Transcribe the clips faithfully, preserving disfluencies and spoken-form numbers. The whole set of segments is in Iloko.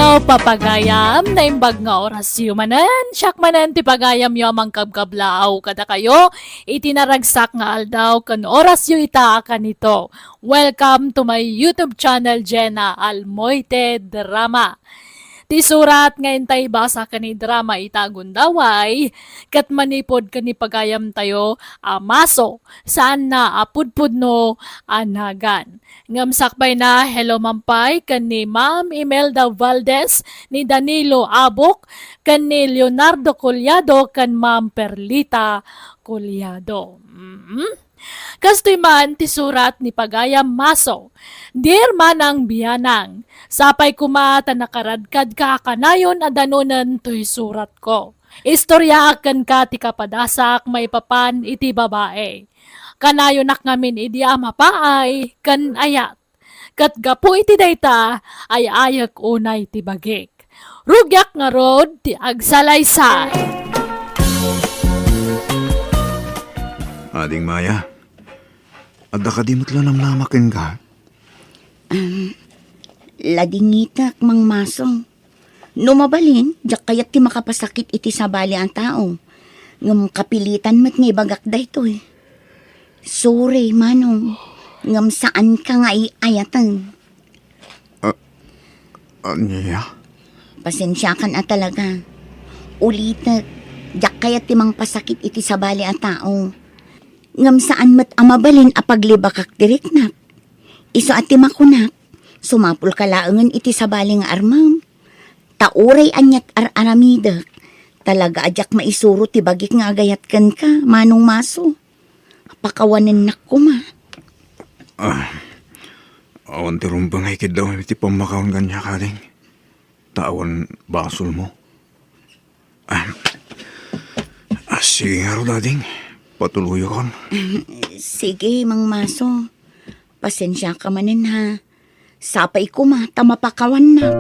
Papagayam, naimbag nga orasyo manen, siak manen ti pagayamyo a mangkabkablaaw kadakayo iti naragsak nga aldaw ken orasyo ita a kanito. Welcome to my YouTube channel, Jenna Almoite Drama. Ti surat nga intay basa ken idrama ita a gundaway, ket manipud ken ni pagayamtayo a maso, saanna a pudpudno a nagan. Ngem sakbayna, hello man pay ken ni Ma'am Imelda Valdez, ni Danilo Abok, ken ni Leonardo Collado, ken Ma'am Perlita Collado. Mm. Kastoy man ti surat ni pagayam maso, Dear Manang Bianang, sapay koma ta nakaradkadka kanayon a danonen toy suratko. Istoryaak kenka ti kapadasak maipapan iti babai. Kanayonak ngamin idi a mapaay ken ayat. Ket gapu iti dayta, ay-ayek unay ti bagik. Rugiak ngarud ti agsalaysay. Ading Maya, adda kadi met la namnama kenka? Ladingitak, Mang Maso. No mabalin, diak kayat ti makapasakit iti sabali a tao. Ngem kapilitan met nga ibagak daytoy. Sorry, Manong. Ngem saanka nga ay-ayaten. A-, ania? Pasensiakan a talaga. Ulitek, diak kayat ti mangpasakit iti sabali a tao. Ngem saan met a mabalin a paglibakak ti riknak. Isu a ti makunak, sumapulka laengen iti sabali nga armem. Ta uray aniat ar-aramidek, talaga a diak maisuro ti bagik nga agayat kenka, Manong Maso. Pakawanennak koma. Ah, awan ti rumbeng a ikiddaw iti pammakaon kaniak, ading. Ta awan basolmo. Ah, ah, sige ngarud, ading. Patuloyakon. Sige, Mang Maso. Pasensiaka manen, ha. Sapay koma ta mapakawannak.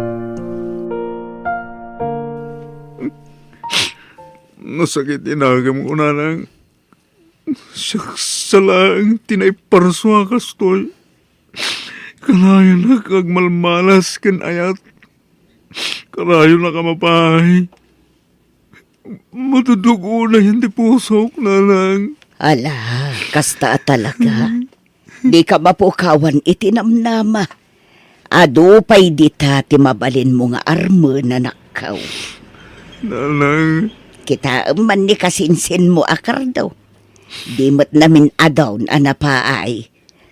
Nasakit ti nagem, kunana. Siak sa laeng ti naiparsua kastoy. Kanayonak agmalmalas ken ayat. Kanayonak a mapaay. Matudog unayen ti pusok, nanang. Ala, kasta a talaga? Dika mapukawan iti namnama. Adu pay dita ti mabalinmo nga armen, anakko. Nanang. Kitaem man ni kasinsinmo a kardo. Di met namin-adun a napaay,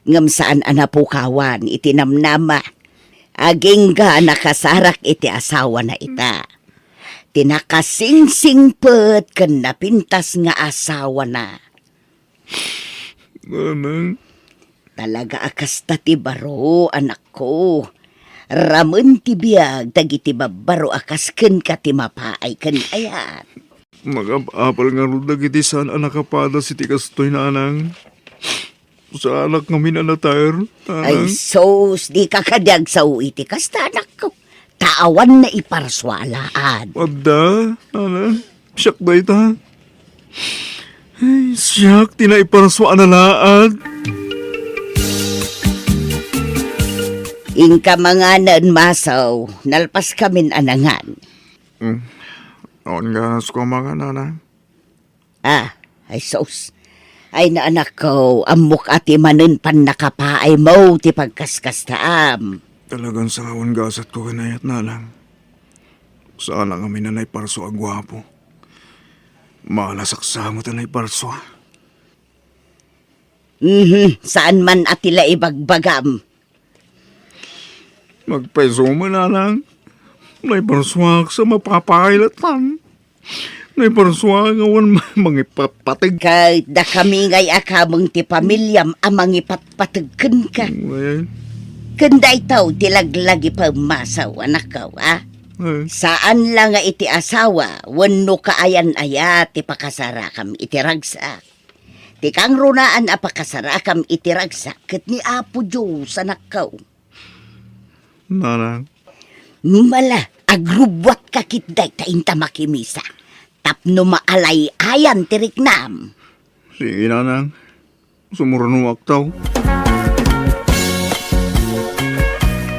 ngem saan a napukawan iti namnama. Agingga a nakasarak iti asawana ita. Ti nakasingsingpet ken napintas nga asawana. Nanang. Talaga a kasta ti baro, anakko. Ramen ti biag dagiti babbaro a kas kenka ti mapaay ken ayat. Makap-apal ngarud dagiti saan a nakapadas iti kastoy, nanang. Saanak ngamin a nataer, nanang. Ay, sus, dika kadi agsao iti kasta, anakko. Ta awan naiparsua a laad. Adda, nanang. Siak dayta. Ay, siak ti naiparsua a laad. Inka manganen, Maso, nalpaskamin a nangan. Mm. Awan ganas ko a mangan, nanang. Ah, ay sus. Ay, anakko, ammok a ti manen pannakapaaymo ti pagkaskastaam. Talagan sarawan gasatko ken ayat, nanang. Saanak ngamin a naiparsua a guapo. Malas a kasta met a naiparsua. Mhm, saan man a ti la ibagbagam. Nagpayso man, nanang. Naiparsuak sa mapapailatan. Naiparsuak nga awan mangipatpateg. Ket dakami ngay a kameng ti pamiliam a mangipatpateg kenka. Wen. Ken daytoy ti laglagi pemmasaw, anakko, a? Wen. Saan la nga iti asawa wenno kaayan-ayat ti pakasarakam iti ragsak. Ti kangrunaan a pakasarakam iti ragsak ket ni Apo Dios, anakko. Nanang. Mala, agrubbuatka ketdi ta inta makimisa. Tapno maalay-ayan ti riknam. Sige, nanang. Sumurnuakto.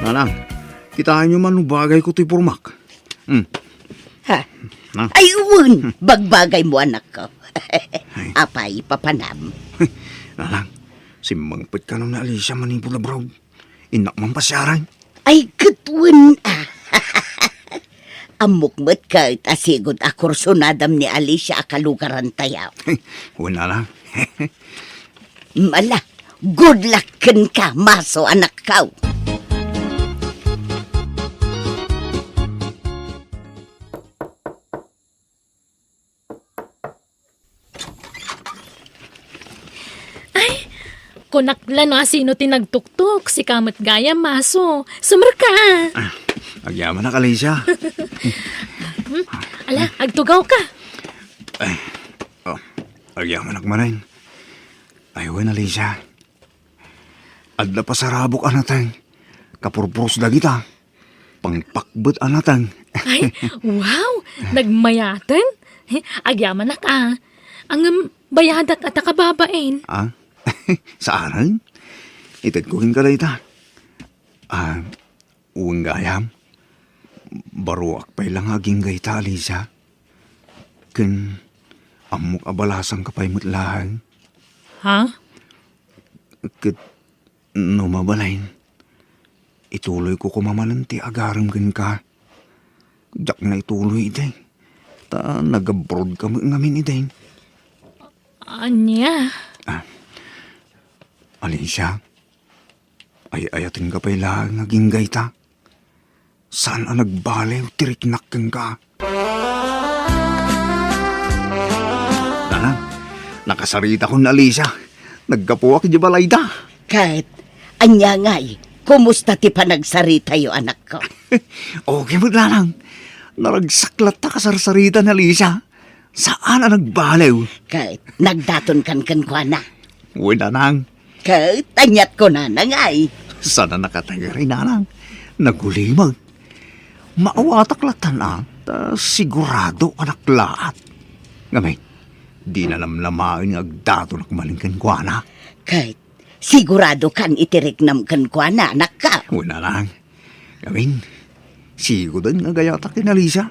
Nanang, Kitaenyo man no bagayko toy pormak. Hmm. Ha? Na? Ay, wen! Bagbagaymo, anakko. Ay. Apay, papanam? Nanang, simmangpet kano ni Alicia manipud abroad. Innak man pasiaran. Ay, ket wen, a. Ammok met ket a sigud a kursunadam ni Alicia a kalugarantayo. Wen, nanang. Ala, good luck kenka, Maso, anakko. Ay, kunak la no asino ti nagtuktok, sika met gayam, Maso. Sumerka. Ah, agyamanak, Alicia. Hmm? Ala, agtugawka. Ay, oh, agyamanak manen. Ay, wen, Alicia. Adda pasarabok a nateng. Kapurpuros dagita. Pangpakbet a nateng. Ay, wow! Nagmayateng? Agyamanak, a. Ngem bayadak a ta kababain. Ah? Saanen? Itedko kenka dayta. Ah, wen gayam. Baruak pay la nga agingga ita, Alicia. Ken ammok a balasangka pay met laeng. Ha? Ket no mabalin, ituloyko koma manen ti agarem kenka. Diak na ituloy idi. Ta nag-abroadka met ngamin idi. Ania? Ah, Alicia, ay-ayatenka pay laeng nga agingga ita. Saan a nagbaliw ti riknak kenka. Nanang, nakasaritakon ni Alicia. Naggapuak idiay balayda. Ket, ania ngay, kumusta ti panagsaritayo, anakko? Okay met, nanang. Naragsak latta kasarsarita ni Alicia. Saan a nagbaliw. Ket nagdatonkan kenkuana. Wen, nanang. Ket aniat kunana ngay? Saan a nakatagari, nanang. Nagulimag. Maawatak lattan a, ta sigurado a naklaat. Ngamin, dina namnamaen nga agdatonak manen kenkuana. Ket siguradokan iti riknam kenkuana, anakko. Wen, nanang. Ngamin, siguden nga agayatak ken Alicia.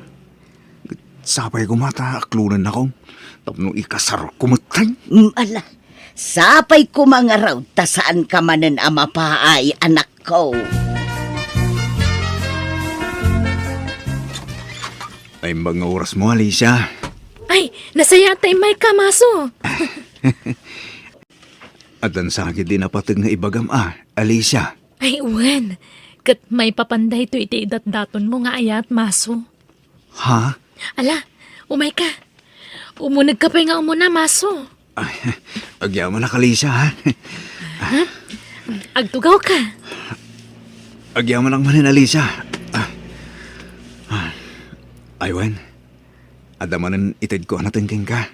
Sapay koma ta aklonennakon tapno ikasarko metten. Mm, ala, sapay koma ngarud ta saanka manen a mapaay, anakko. Naimbag nga orasmo, Alicia. Ay, nasayaat ta immayka, Maso. Addan sakit ti napateg nga ibagam a, Alicia. Ay, wen. Ket maipapan daytoy iti idatdatonmo nga ayat, Maso. Ha? Ala, umayka. Umunegka pay nga umuna, Maso. Ay, agyamanak, Alicia, ha? Ha? Agtugawka. Agyamanak manen, Alicia. Ah. Ah. Ay, wen. Adda manen itedko a nateng kenka.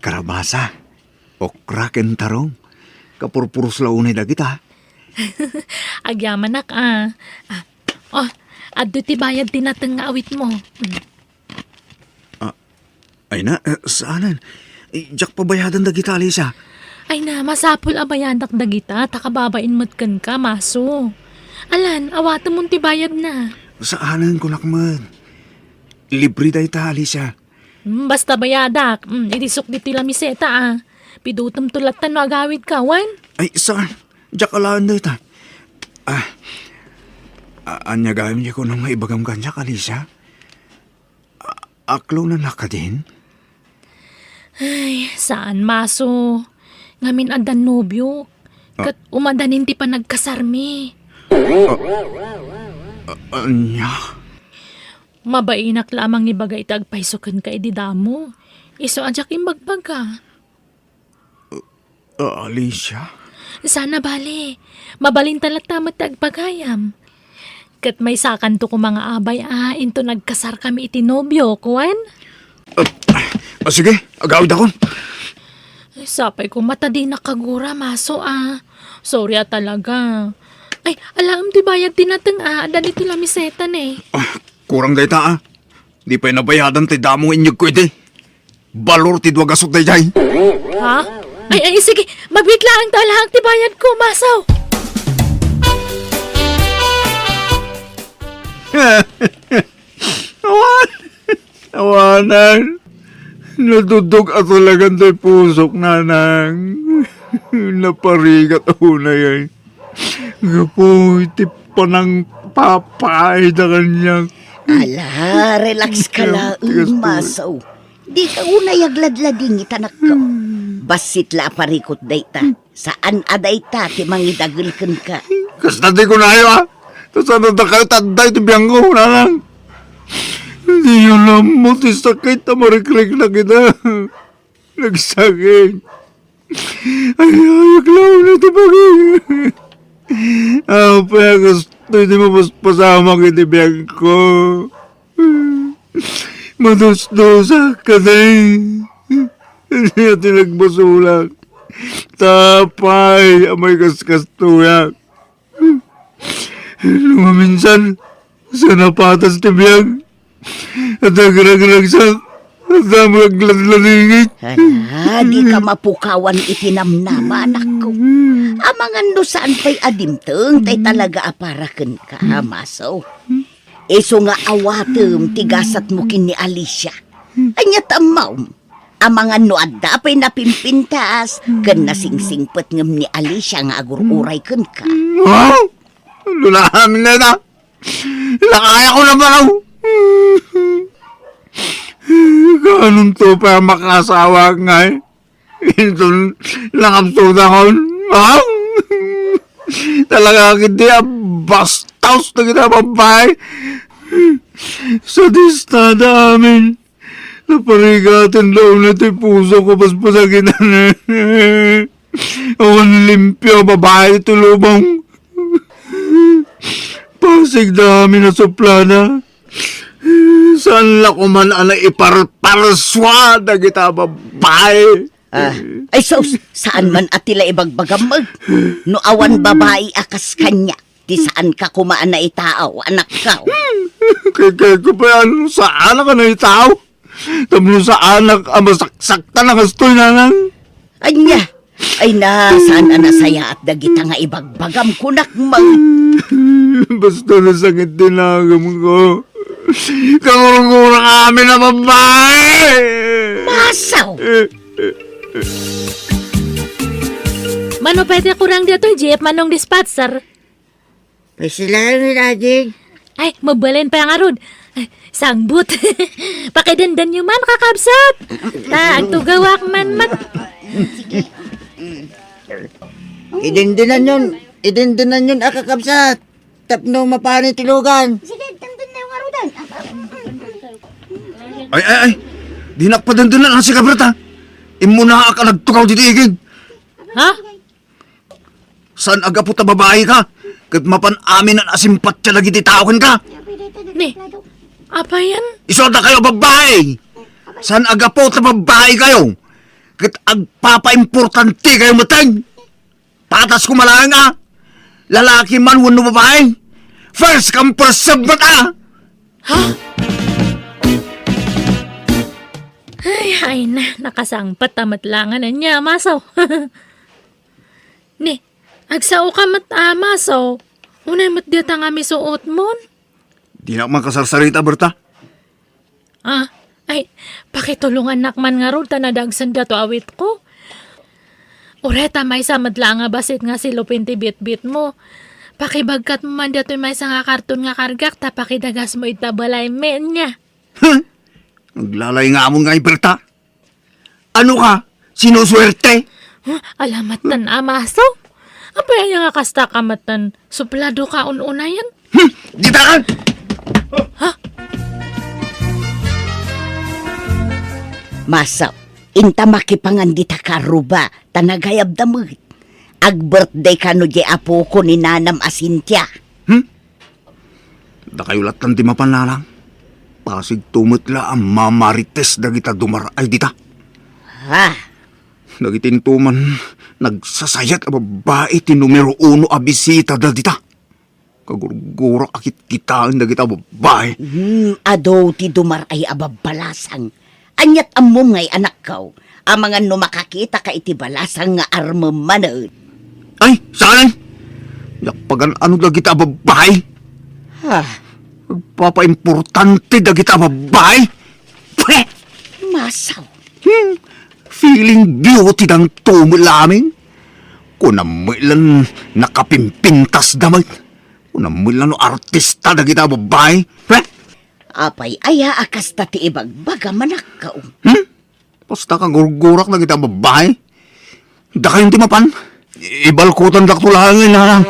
Karabasa, okra ken tarong. Kapurpuros la unay dagita. Agyamanak, a. Ah, oh, adtoy ti bayad ti nateng nga awitmo. Mm. Ah, ay na, eh, saanen? Eh, diak pabayadan dagita, Alicia. Ay na, masapul a bayadak dagita, ta kababain met kenka, Maso. Alan, awatemon ti bayadna. Saanen, kunak met. Libre dayta, Alicia. Hmm, basta bayadak. Hmm, idisok ditoy lamiseta, a. Pidutemto latta no agawidka, wen? Ay, saan? Diak alaen dayta. Ah, a-, ania gayam diay kunam nga ibagam kaniak, Alicia? A-, aklonennak kadin? Ay, saan, Maso. Ngamin addan nobiok. Ah. Ket umadanin ti panagkasarmi. Ah, a-, ania? Mabainak la a mangibaga iti agpayso kenka idi damo. Isu a diak imbagbaga. Ah, Alicia? Saan a bale. Mabalinta latta met ti agpagayam. Ket maysakanto koma nga abay a inton agkasarkami iti nobiok, wen? Ah, ah, sige, agawidakon. Ay, sapay koma ta dinak kagura, Maso, a. Sorry a talaga. Ay, alaem ti bayad ti nateng a, addan iti lamiseta ne. Ah, kurang dayta, a. Di pay nabayadan ti damo nga inyegko idi. Balor ti dua gasut daydiay. Ha? Ay, ay, sige. Mabiit laeng ta alaek ti bayadko, Maso. Awan! Awanan! Natudog a talagan ti pusok, nanang. Naparigat a unay ay. Gapu iti panangpapaayda kaniak. Ala, relax ka laeng, Masaw. Di ka unay agladladingit, anakko. Bassit la a parikut dayta. Saan a dayta ti mangidagel kenka. Kasta ti kunayo, a. Ta saan a dakayo tadday ti biangko, nanang. Diyo la ammo ti sakit a marikriknak ita. Nagsakit. Ay, ay, aglawon na ti bagi. Apay a kastoy ti mapaspasamak iti biagko. Madusdusak kadi. Ania ti nagbasolak? Tapay a maikaskastoyak. No maminsan, sa napatas ti biag, at agragragsak, at agladladingit. Hala, di ka mapukawan iti namnama, anakko. Amangan no saan pay a dimteng, tay talaga a para kenka, Masaw. Isu nga awatem ti gasatmo ken ni Alicia. Ania ti ammom? Amangan no adda pay napimpintas ken nasingsingpet ngem ni Alicia nga agur-uray kenka. Ha? Lulaam na ita. Lakayako na palaw. Kaanonto pay a makaasawa ngay? Inton nakapsudakon. Ha? Talaga ketdi a bastos dagiti a babbai. Sadistada amin. Naparigaten la unay ti pusok a paspasakitan. Awan limpio a babai ti lubong. Pasigda amin a suplada. Saan la koman a naiparparsua dagita a babbai? Ah, ay sus, saan man a ti la ibagbagam, eh. No awan babai a kas kaniak, ti saanka koma a naitaaw, anakko. Kay, kay ko pay a no saanak a naitaaw. Tapno saanak a masaksaktan a kastoy, nanang. Ania? Ay na, saan a nasayaat dagita nga ibagbagam, kunak man. Basta nasakit ti nagamko. Kangurungurak amin a babbai! Masaw! Mano pwede kurang dito, Jeep, manong dispatcher? Pasilayan ni Daddy. Ay, mabalin pa ngarud. Ay, sangbut. Pakidendenyo man, kakabsat. Ta, agtugawak man mat. Idindinan yon, idindinan yon, a kakabsat. Tapno mapani ti lugan. Sige, denden na yung arudan. Ay, ay, ay. Dinak padendenan ang si Kabrita. Imunaak a nagtukaw diti igid. Ha? Saan a gapu ta babai ka? Ket mapan amin a simpatya dagiti tao kenka? Ni, apayan? Isu a dakayo a babbai! Saan a gapu ta babbai kayo? Ket agpapaimportante kayo metten? Patas ko malaeng a? Lalaki man wenno babai? First come, first serve met a? Ha? Ay, ay na, nakasangpet a met langan ania, Masaw. Ni, agsao ka met a, Masaw. Unay met dita nga misuotmon. Dinak makasarsarita, Berta. Ah, ay, pakitulongannak man ngarud ta nadagsen dato awitko. Uray ta maysa met la nga bassit nga silupin ti bitbitmo. Pakibagkatmo man datoy maysa nga karton nga kargak ta pakidagasmo ita balaymi, ania. Huh? Aglalay nga amon nga iberta. Ano ka? Sinusuwerte? Huh? Alamat tan amaso? Apay aya nga kasta ka met tan suplado ka un-unayen? Hmm, ditakan! Ha? Masaw, inta makipangan dita karuba, ta nagayabda met. Ag-birthday kano di apoko ni nanam a Cynthia. Hmm? Dakayo lattan ti mapan, nanang. Pasigto met la a mamarites dagita dumar-ay dita. Ha? Dagiti intoman, nagsasayat a babbai ti numero uno a bisitada dita. Kagurgurak a kitkitaen dagita a babbai. Hmm, adu ti dumar-ay a babbalasang. Aniat ammom ngay, anakko, amangan no makakitaka iti balasang nga armem manen? Ay, saan? Diak pagan-ano dagita a babbai? Ha? Papaimportante dagita a babbai? Pwe! Maso. Hmm, feeling beauty danto met la amin. Kunam met lan nakapimpintas da met. Kunam met lan no artista dagita a babbai. Pwe! Apay aya a kasta ti ibagbaga, manakkaw? Hmm? Basta kagurgurak dagita a babbai. Dakayon ti mapan. Ibalkutandakto laeng, nanang.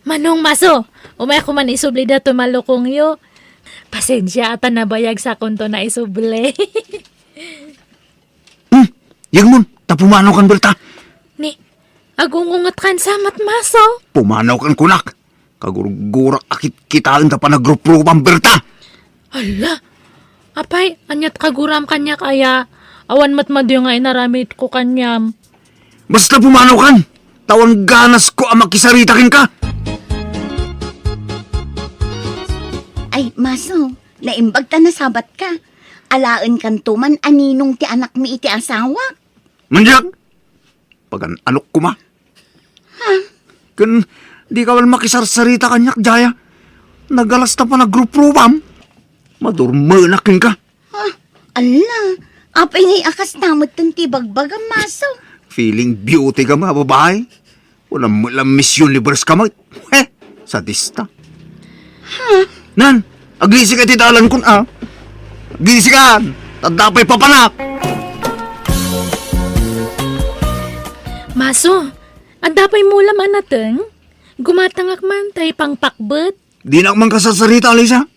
Manong Maso, umay ko man isubli daytoy malukongyo. Pasensia ta nabayag sakonto naisubli. Hmm, yegmon, ta pumanaw kan Berta. Ni, agungunget kan samat, Maso. Pumanaw kan kunak. Kagurgurak a kitkitaen ta panagruprupan, Berta. Hala, apay, aniat kaguram kaniak aya? Awan met madi nga inaramid ko kaniam. Basta pumanaw kan, ta awan ganas ko a makisarita kenka. Ay, Maso, naimbag ta nasabat ka. Alaen kanto man a ninong ti anakmi iti asawak. Manyak! Pagan-anok koma. Ha? Ken di ka man makisarsarita kaniak, Jaya. Nagalas ta panagrupruam. Madurmenak kenka. Ha? Ala, apay ngay a kasta metten ti bagbagam, Maso? Feeling beauty ka, a babbai. Wala met la Miss Universe ka met. He, sadista. Ha? Nan, agisik iti dalan kun, a. Agisikan, tadda pay papanak. Maso, adda pay mulam a nateng? Gumatangak man tay pangpakbet. Dinak man kasarsarita, Alisa.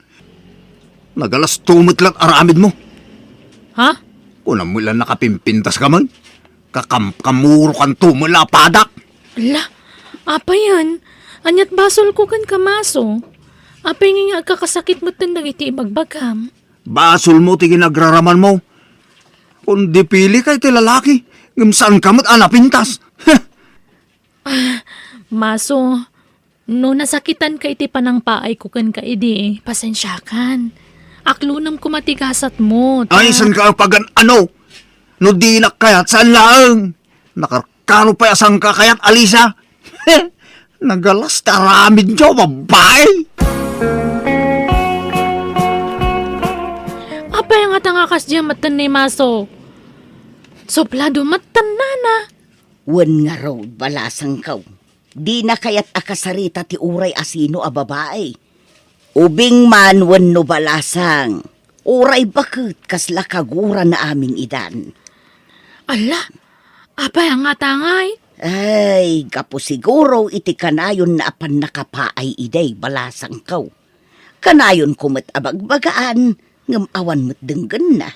Nagalasto met la aramidmo. Ha? Kunam met la nakapimpintas ka man. Kakamkamuro kanto met la a padak. Ala, apayen? Aniat basolko kenka, Maso? Apay ngay nga agkakasakit metten dagiti ibagbagam? Basolmo ti ginagraramanmo. Kun dipili ka iti lalaki, ngem saan ka met a napintas. Heh! Ah, Maso, no nasakitan ka iti panangpaay ko kenka idi, pasensiakan. Aklonem koma ti gasatmo, ta Ay, saan ka pagan-ano? No dinak kayat, saan laeng? Nakarkaro pay a saan ka kayat, Alisa? Nagalas ti aramidyo, babbai! Apay nga ta nga kasdiay metten ni Maso? Suplado metten, nana. Wen ngarud, balasangko. Dina kayat a kasarita ti uray a sino a babai. Ubing man wenno balasang, uray baket kasla kagurana amin idan. Ala, apay a ngatangay? Ay, gapu siguro iti kanayonna a pannakapaay idiay balasangko. Kanayonko met a bagbagaan, ngem awan met denggenna.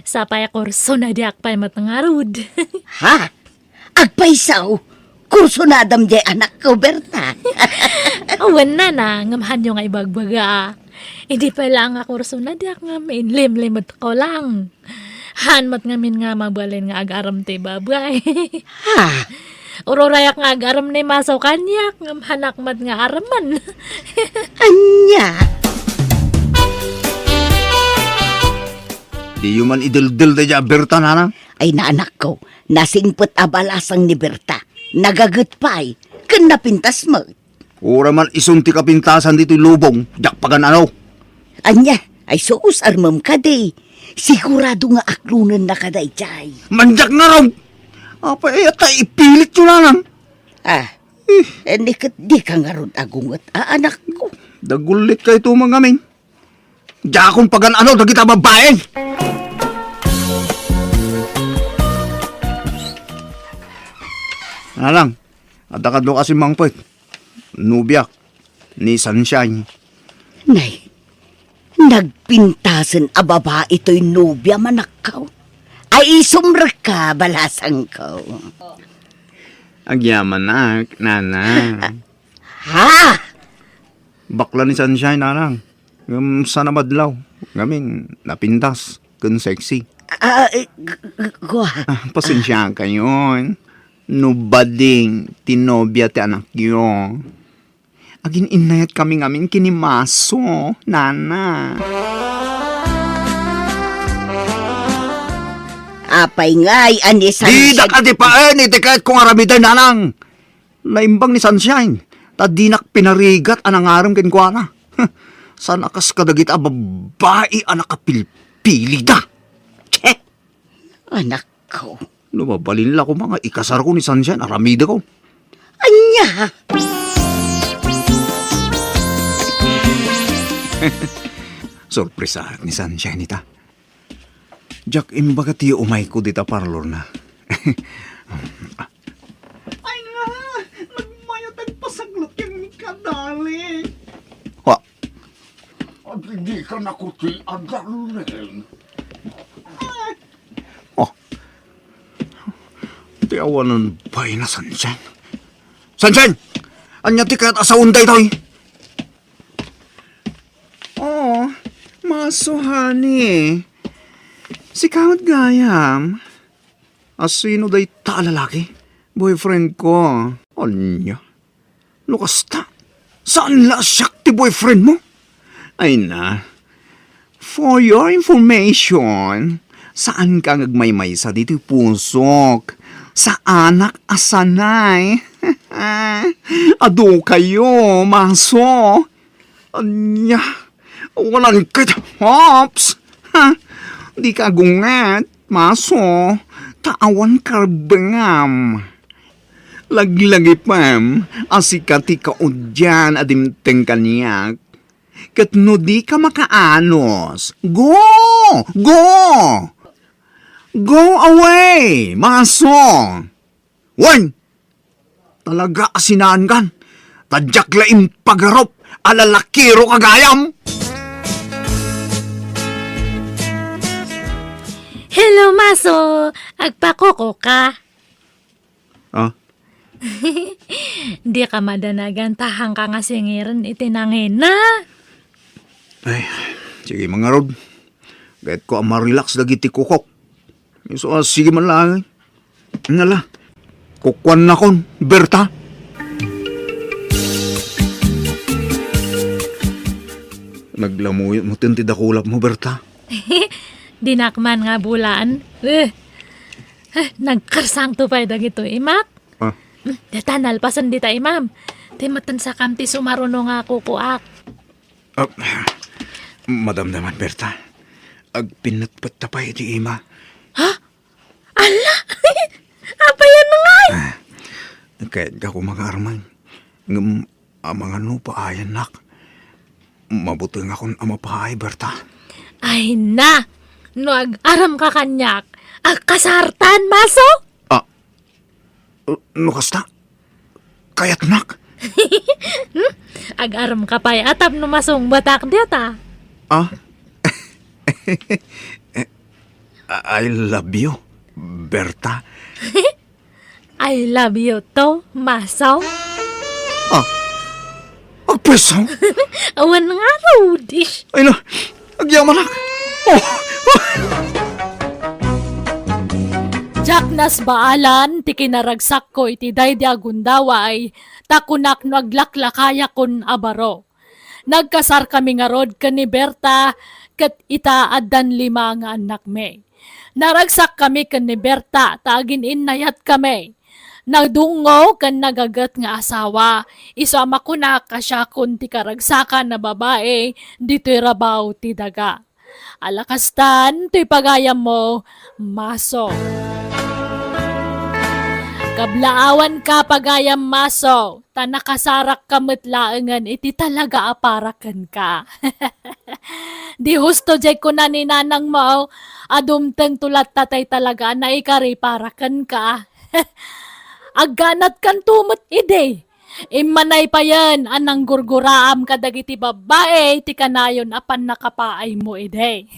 Sapay a kursonadiak pay met ngarud. Ha? Agpayso? Kursonadam diay anakko, Berta? Wen, nana, ngem haanyo nga ibagbaga. Idi pay laeng a kursonadiak ngem inlimlimetko lang. Haan met ngamin nga mabalin nga agarem ti babai. Ha? Ururayak nga agarem ni Maso kaniak, ngem haanak met nga aremen. Ania? Diyo man ideldel daydiay a Berta, nanang? Ay, anakko, nasingpet a balasang ni Berta. Nagaget pay, ken napintas met. Uray man isun ti kapintasan ditoy lubong, diak pagan-ano. Ania, ay sus, armem kadi. Sigurado nga aklonenna kadaydiay. Mandiak ngarud! Apay aya ta ipilityo, nanang? Ah, eh, ni ket dika ngarud agunget a anakko. Dagulitkayto man ngamin. Diakon pagan-ano dagita a babbai! Nanang, adda kano a simmangpet. Nobiak ni Sunshine. Nay, nagpintasen a babai toy nobiam, anakko. Ay, isumrekka, balasangko. Agyamanak, nanang. Ha? Bakla ni Sunshine, nanang. Ngem saan a madlaw. Ngamin, napintas ken sexy. Ah, eh, g-, g-, gua. Ah, pasensiakayon. No bading ti nobia ti anakyo. Agin-innayatkami ngamin ken ni Maso, nana. Apay ngay a ni San Didak adipaen iti kayatko nga aramiden, nanang. Naimbag ni Sunshine, ta dinak pinarigat a nangarem kenkuana. Saan a kas kadagita a babbai a nakapilpilida. Che! Anakko. No mabalin la koma nga ikasarko ni Sunshine, aramideko. Ania? Sorpresaak ni Sunshine ita. Diak imbaga ti umayko dita parlorna. Ay nga! Nagmayat agpasaglut ken ni kadali. Wa. Adi di ka nakuti a darling. Oh. Ti awanan pay na Sunshine. Sunshine! Ania ti kayat a saon daytoy? Oh, Maso, honey. Sika met gayam. A sino dayta a lalaki? Boyfriend ko. Ania? No kasta, saan la a siak ti boyfriend mo? Ay na. For your information, saanka nga agmaymaysa ditoy pusok. Saanak a sanay. Adu kayo, Maso. Ania? Awan ket, Hops! Ha? Dika agunget, Maso, ta awan karbengam. Laglagipem a sika ti kaudian a dimteng kaniak. Ket no dika makaanos, go! Go! Go away, Maso! Wen! Talaga a sinaankan. Ta diak la impagarup a lalakiro ka gayam. Hello, Maso! Agpakuko ka? Ah? Dika madanagan ta haanka nga singiren iti nangina. Ay, sige, mangarud. Kayatko a ma-relax dagiti kukok. Isu a, sige man laeng. Nala, kukuannakon, Berta. Naglamuyot mo ti dakulap mo, Berta. Dinak man nga bulaan. Eh, eh, nagkarsangto pay dagitoy imak. Ah. Deta, nalpasen dita imam. Ti maten sakam ti sumaruno nga kukuak. Ah, madamdaman, Berta. Agpinnetpet ta pay iti ima. Ha? Ala! Apayan ngay? Ah, kayatko nga arman. Ngem amangan no paayannak. Mabutengakon a mapaay, Berta. Ay na! No ag-aramka kaniak, agkasartan, Maso? Ah, no kasta, kayatnak. Hmm? Ag-aramka pay a tapno masungbatak dita. Ah? I love you, Berta. I love you too, Maso. Ah? Agpwesaw? Awan nga, Rudish. Ay na, agyamanak. Oh! Diak nasbaalan ti kinaragsakko iti daydi a gundaway, ta kunak no aglaklakayakon a baro. Nagkasarkami ngarud ken ni Berta, ket ita addan lima nga annakmi. Naragsakkami ken ni Berta ta agin-innayatkami. Nadungngo ken nagaget nga asawa, isu a makunak a siakon ti karagsakan a babai ditoy rabaw ti daga. Ala kastan toy pagayammo, Maso. Kablaawanka pagayam, Maso, ta nakasarakka met laengen iti talaga a para kenka. Di husto diay kuna ni nanangmo a dumtengto latta tay talaga a naikari para kenka. Agganatkanto met idi. Immanay payen a nanggurguraam kadagiti babbai ti kanayon a pannakapaaymo idi.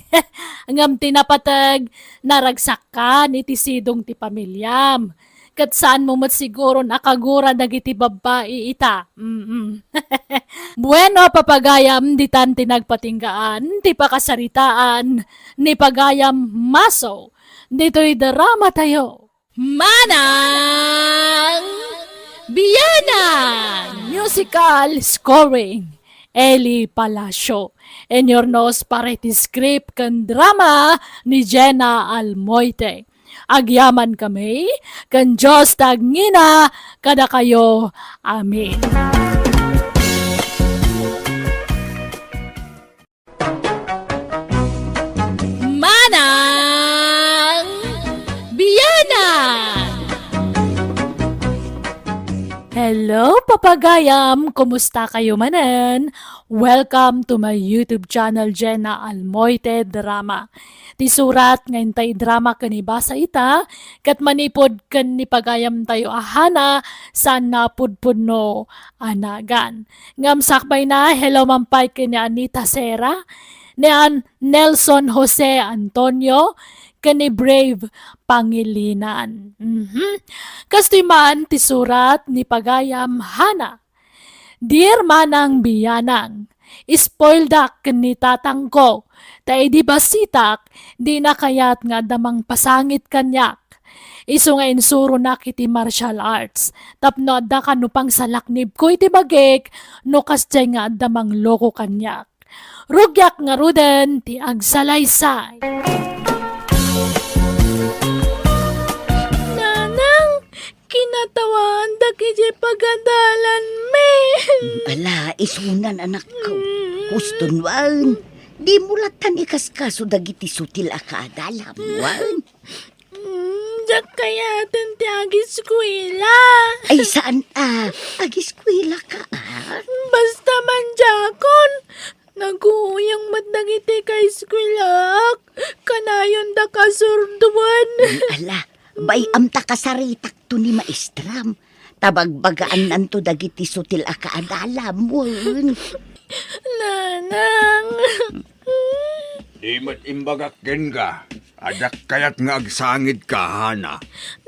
Ngem ti napateg, naragsakkan iti sidong ti pamiliam. Ket saanmo met siguron a kagura dagiti babbai ita. Mm. Bueno, papagayam, ditan ti nagpatinggaan ti pakasaritaan ni pagayam Maso ditoy drama tayo. Manang Biyanan! Musical scoring, Eli Palacio. Inurnos para iti script ken drama ni Jenna Almoite. Agyamankami ken Dios ti agngina kadakayo. Amen. Manang Bianang! Hello, papagayam! Kumusta kayo manen? Welcome to my YouTube channel, Jenna Almoite Drama. Ti surat nga intay drama ken ibasa ita, ket manipud ken ni pagayamtayo a Hana, saan napudpudno a nagan. Ngem sakbayna, hello man pay ken ni Anita Serra, ni An-, Nelson Jose Antonio, ken ni Brave Pangilinan. Mhm. Kastoy man ti surat ni pagayam Hana. Dear Manang Bianang, spoildak ken ni tatangko, ta idi bassitak, dina kayat nga adda mangpasangit kaniak. Isu nga insuronak iti martial arts, tapno adda kano pangsalaknibko iti bagik no kasdiay nga adda mangloko kaniak. Rugiak ngaruden ti agsalaysay. Nanang, kinatawaan dagiti pagadalanmi. Ala, isunan, anakko. Mm. Huston wen. Dimo lattan ikaskaso dagiti sutil a kaadalam, wen. Mm, diak kayaten ti agiskuela. Ay, saan a? Agiskuelaka, a? Basta man diakon. Naguyang met dagiti kaiskuelaak. Kanayondak a surdoen. Ay, ala, bay-am ta kasaritakto ni maestram. Ta bagbagaannanto dagiti sutil a kaadalam, wen. Nanang. Di met imbagak kenka, a diak kayat nga agsangidka, Hana.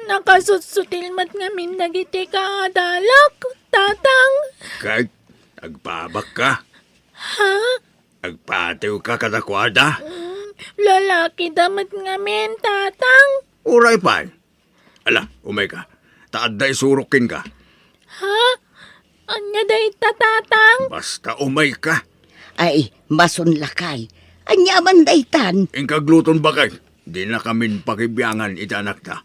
Nakasutsutil met ngamin dagiti kaadalak, Tatang. Ket agpaabakka? Ha? Agpatiwka kadakuada? Mm, lalakida met ngamin, Tatang. Uray pay. Ala, umayka. Ta adda isurok kenka. Ha? Ania dayta, Tatang? Basta umayka. Ay, masun lakay. Ania man daytan? Inka agluton, baket. Dinakamin pakibiangan iti anakta.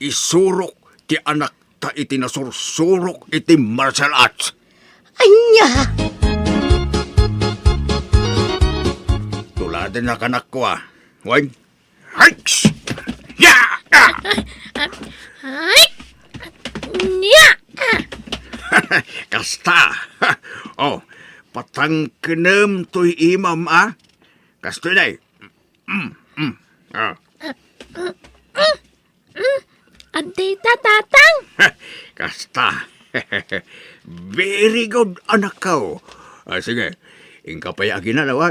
Isurok ti anakta iti nasursurok iti martial arts. Ania? Tuladen a kanakko a. Wen? Hikes! Ya! Ah! Ay! Nia! Kasta. Oh, patangkenem toy imam, a? Kastoy, day. Mm, mm. Ah. Adda ita, Tatang? Kasta. Very good, anakko. Ah, sige, inka pay aginanaw, a?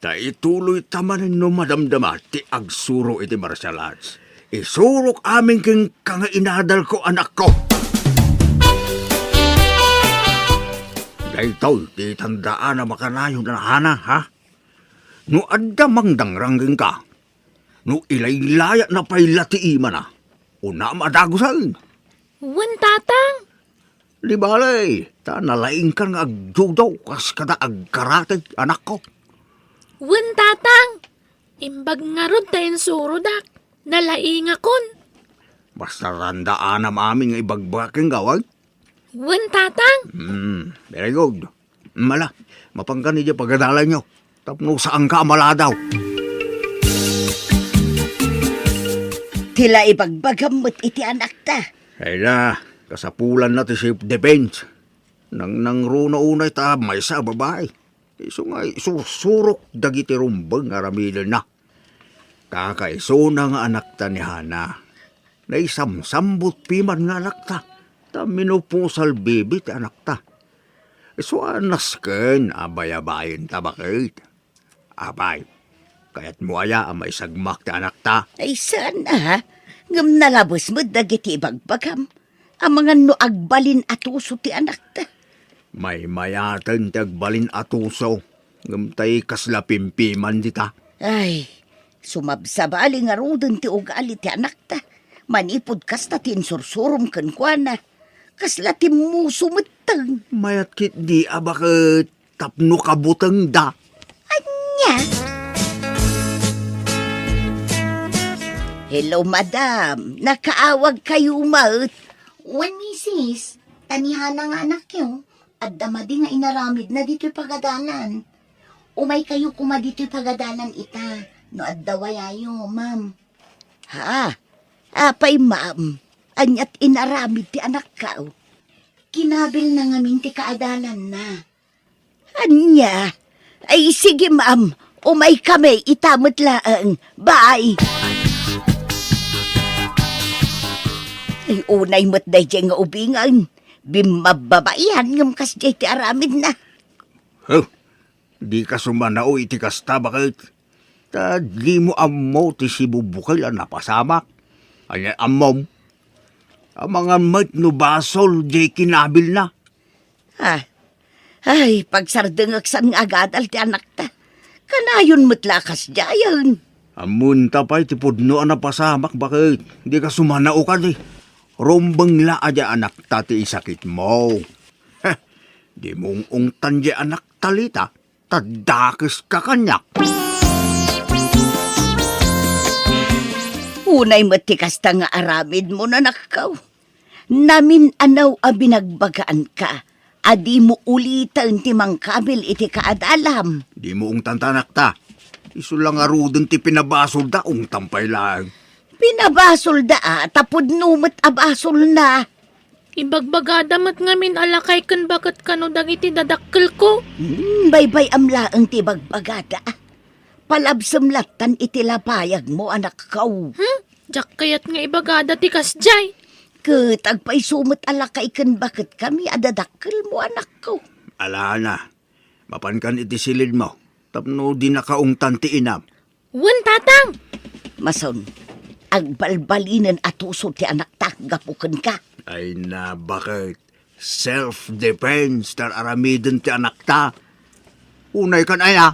Ta ituloyta manen no madamdama ti agsuro iti martial arts. Isurok amin kenka nga inadalko, anakko. Daytoy ti tandaan a makanayon a, Hana, ha? No adda mangdangrang kenka, no ilaylayatna pay la ti imana, unam a dagusen. Wen, Tatang. Di bale, ta nalaingkan nga agjudo kas kada agkarate, anakko. Wen, Tatang. Imbag ngarud ta insurodak. Nalaingakon. Basta tandaanam amin nga ibagbaga kenka, wen? Wen, Tatang. Hmm, very good. Mala, mapankan idiay pagadalanyo. Tapno saanka a maladaw. Ti la ibagbagam met iti anakta. Ay la, kasapulanna ti self-defense. Nangnangruna unay ta maysa a babai. Isu nga isursurok dagiti rumbeng nga aramidenna. Kakaisuna nga anakta ni Hana. Naisamsambut piman nga anakta. Ta menopausal baby ti anakta. Isu a nasken a bayabain ta, baket. Apay, kayatmo aya a maisagmak ti anakta? Ay, saan a. Ngem nalabes met dagiti ibagbagam. Amangan no agbalin a tuso ti anakta. Maymayaten ti agbalin a tuso, ngem tay kasla pimpiman dita. Ay, sumabsabali ngaruden ti ugali ti anakta. Manipud kasta ti insursurom kenkuana. Kasla timmuso metten. Mayat ketdi a baket tapno kabutengda. Ania? Hello, madam. Nakaawag kayo met? Wen, misis. Ta ni Hana nga anakyo, adda madi nga inaramidna ditoy pagadalan. Umay kayo koma ditoy pagadalan ita, no adda wayayo, ma'am. Ha? Apay, ma'am? Aniat inaramid ti anakko? Kinabilna ngamin ti kaadalanna. Ania? Ay, sige, ma'am. Umay kami ita met laeng. Bye. Ay, unay met daydiay nga ubingen. Bimmababaian ngem kasdiay ti aramidna. Huh? Dika sumanao iti kasta, baket? Ta dimo ammo ti sibubukel a napasamak. Ania ammom? Amangan met no basol diay kinabilna. Ah, ay, pagsardengeksan nga agadal ti anakta. Kanayon met la a kasdiayen. Ammonta pay ti pudno a napasamak, baket? Dika sumanao kadi. Rumbeng la a diay anakta ti isakitmo. Heh, dimo ung-ungtan diay anakta, Lita. Ta dakeska kaniak. Unay met ti kasta nga aramidmo, anakko. Namin-anaw a binagbagaanka a dimo uliten ti mangkabil iti kaadalam. Dimo ungtanta, anakta. Isu la ngaruden ti pinabasolda, ungtam pay laeng. Pinabasolda, a, ta pudno met a basolna. Ibagbagada met ngamin a lakay ken baket kano dagiti dadakkelko. Hmm, baybay-am laeng ti ibagbagada. Palabsem lattan iti lapayagmo, anakko. Hmm? Diak kayat nga ibagada ti kasdiay. Ket agpayso met a lakay ken baketkami a dadakkelmo, anakko. Alana, mapankan iti silidmo tapno dinaka ungtan ti inam. Wen, Tatang! Mason, agbalbalinen a tusod ti anakta gapu kenka. Ay na, baket? Self-defense ti aramiden ti anakta. Unay kan aya.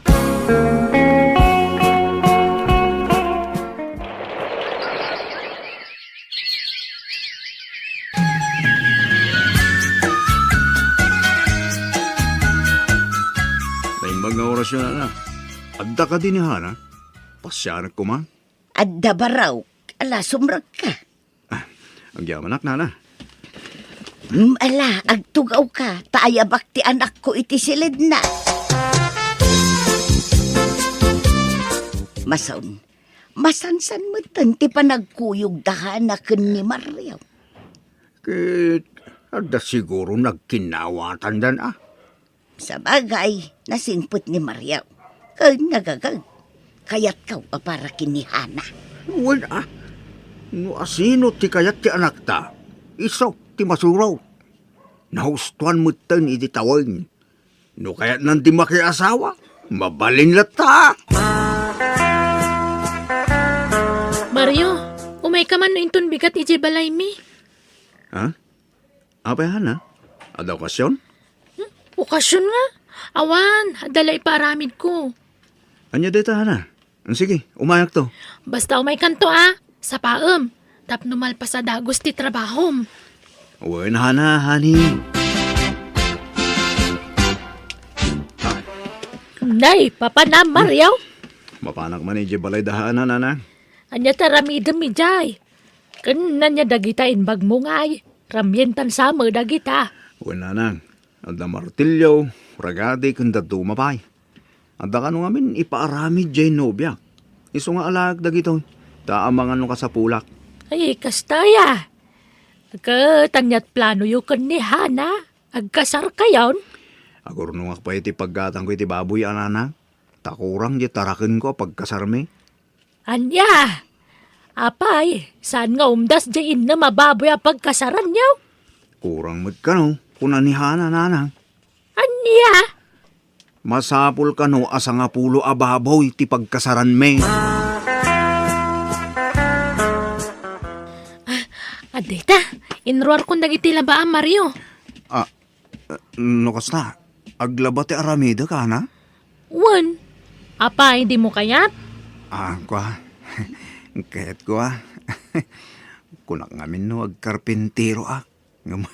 Naimbag nga orasyon, ana. Adda kadi ni Hana? Pasianak koma. Adda barok, ala, sumrekka. Ah, agyamanak, nana. Hmm, ala, agtugawka, ta ayabak ti anakko iti silidna. Mason, masansan metten ti panagkuyogda Hana ken ni Mario. Ket adda siguro nagkinnawatandan, a? Sabagay, nasingpet ni Mario. Ken nagagag. Kayatko a para ken ni Hana. Wen, a. No asino ti kayat ti anakta, isu ti masuro. Nahustoan metten iti tawen. No kayatnan ti makiasawa, mabalin latta. Mario, umayka man no inton bigat idiay balaymi. Ha? Apay, Hana? Adda okasion? Hmm? Okasion nga? Awan, adda la ipaaramidko. Ania dayta, Hana? Sige, umayakto. Basta umaykanto, a. Sapaem, tapno malpas a dagus ti trabahom. Wen, Hana, honey. Nay, papanam, Mario? Mapanak man idiay balay da Hana, nana. Ania ti aramidem idiay? Ken ania dagita imbagmo ngay? Ramien tan sa met dagita. Wen, nanang, adda martilyo, ragadi, ken dadduma pay. Adda kano ngamin ipaaramid diay nobiak. Isu nga alaek dagitoy, ta amangan no kasapulak. Ay, kasta aya. Ket ania ti planoyo ken ni Hana? Agkasarkayon? Agurnongak pay iti paggatangko iti baboy, a nanang. Ta kurang diay tarakenko a pagkasarmi. Ania? Apay, saan nga umdas diay innem a baboy a pagkasaranyo? Kurang met kano, kuna ni Hana, nanang. Ania? Masapul kano a sangapulo a baboy ti pagkasaranmi. Ah, adda ita, inruarkon dagiti labaam, Mario. Ah, Eh, no kasta, aglaba ti aramidek, Hana? Wen. Apay, dimo kayat? Ah, kua. Kayatko, a. Kunak ngamin no agkarpinteroak. Ngem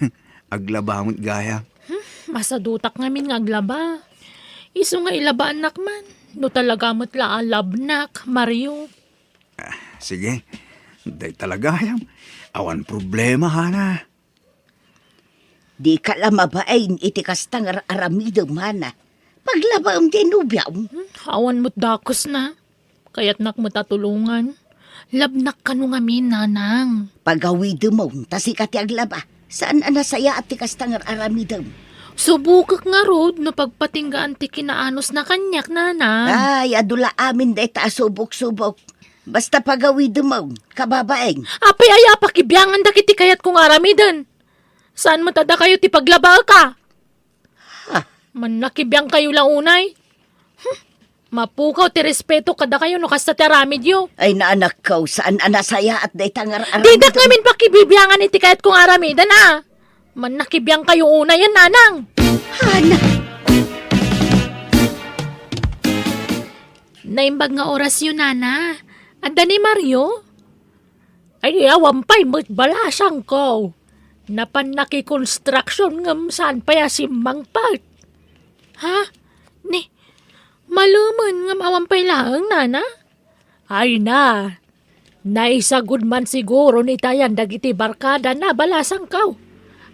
aglaba met gayam. Hmm, masadutak ngamin nga aglaba. Isu nga ilabaannak man, no talaga met la a labnak, Mario. Ah, sige. Dayta la gayam. Awan problema, Hana. Dika la mabain iti kasta nga ar-aramidem, Hana. Paglabaem ti nobiam. Hmm, awan met dakesna. Kayatnak met a tulongan. Labnak kano ngamin, nanang. Pagawidemon, ta sika ti aglaba. Saan a nasayaat ti kasta nga ar-aramidem. Subokek ngarud no pagpatinggaan ti kinaanusna kaniak, nanang. Ay, adu la amin dayta a subok-subok. Basta pagawidemon, kababaeng. Apay aya a pakibiangan dagiti kayatko nga aramiden? Saan met a dakayo ti paglabaek a? Ha? Mannakibiangkayo la unay? Hmm. Mapukaw ti respeto kadakayo no kasta ti aramidyo. Ay, naanakko, saan a nasayaat dayta nga ar-, aramiden. Didak ngamin pakibibiangan iti kayatko nga aramiden a. Mannakibiangkayo unay, nanang. Hana. Naimbag nga orasyo, nana. Adda ni Mario? Ay, awan pay met balasangko. Napan nakikonstruction ngem saan pay a simmangpet. Ha? Ni, malumen ngem awan pay laeng, nana? Ay na, naisagud man siguro ni Tayan dagiti barkada na balasangko.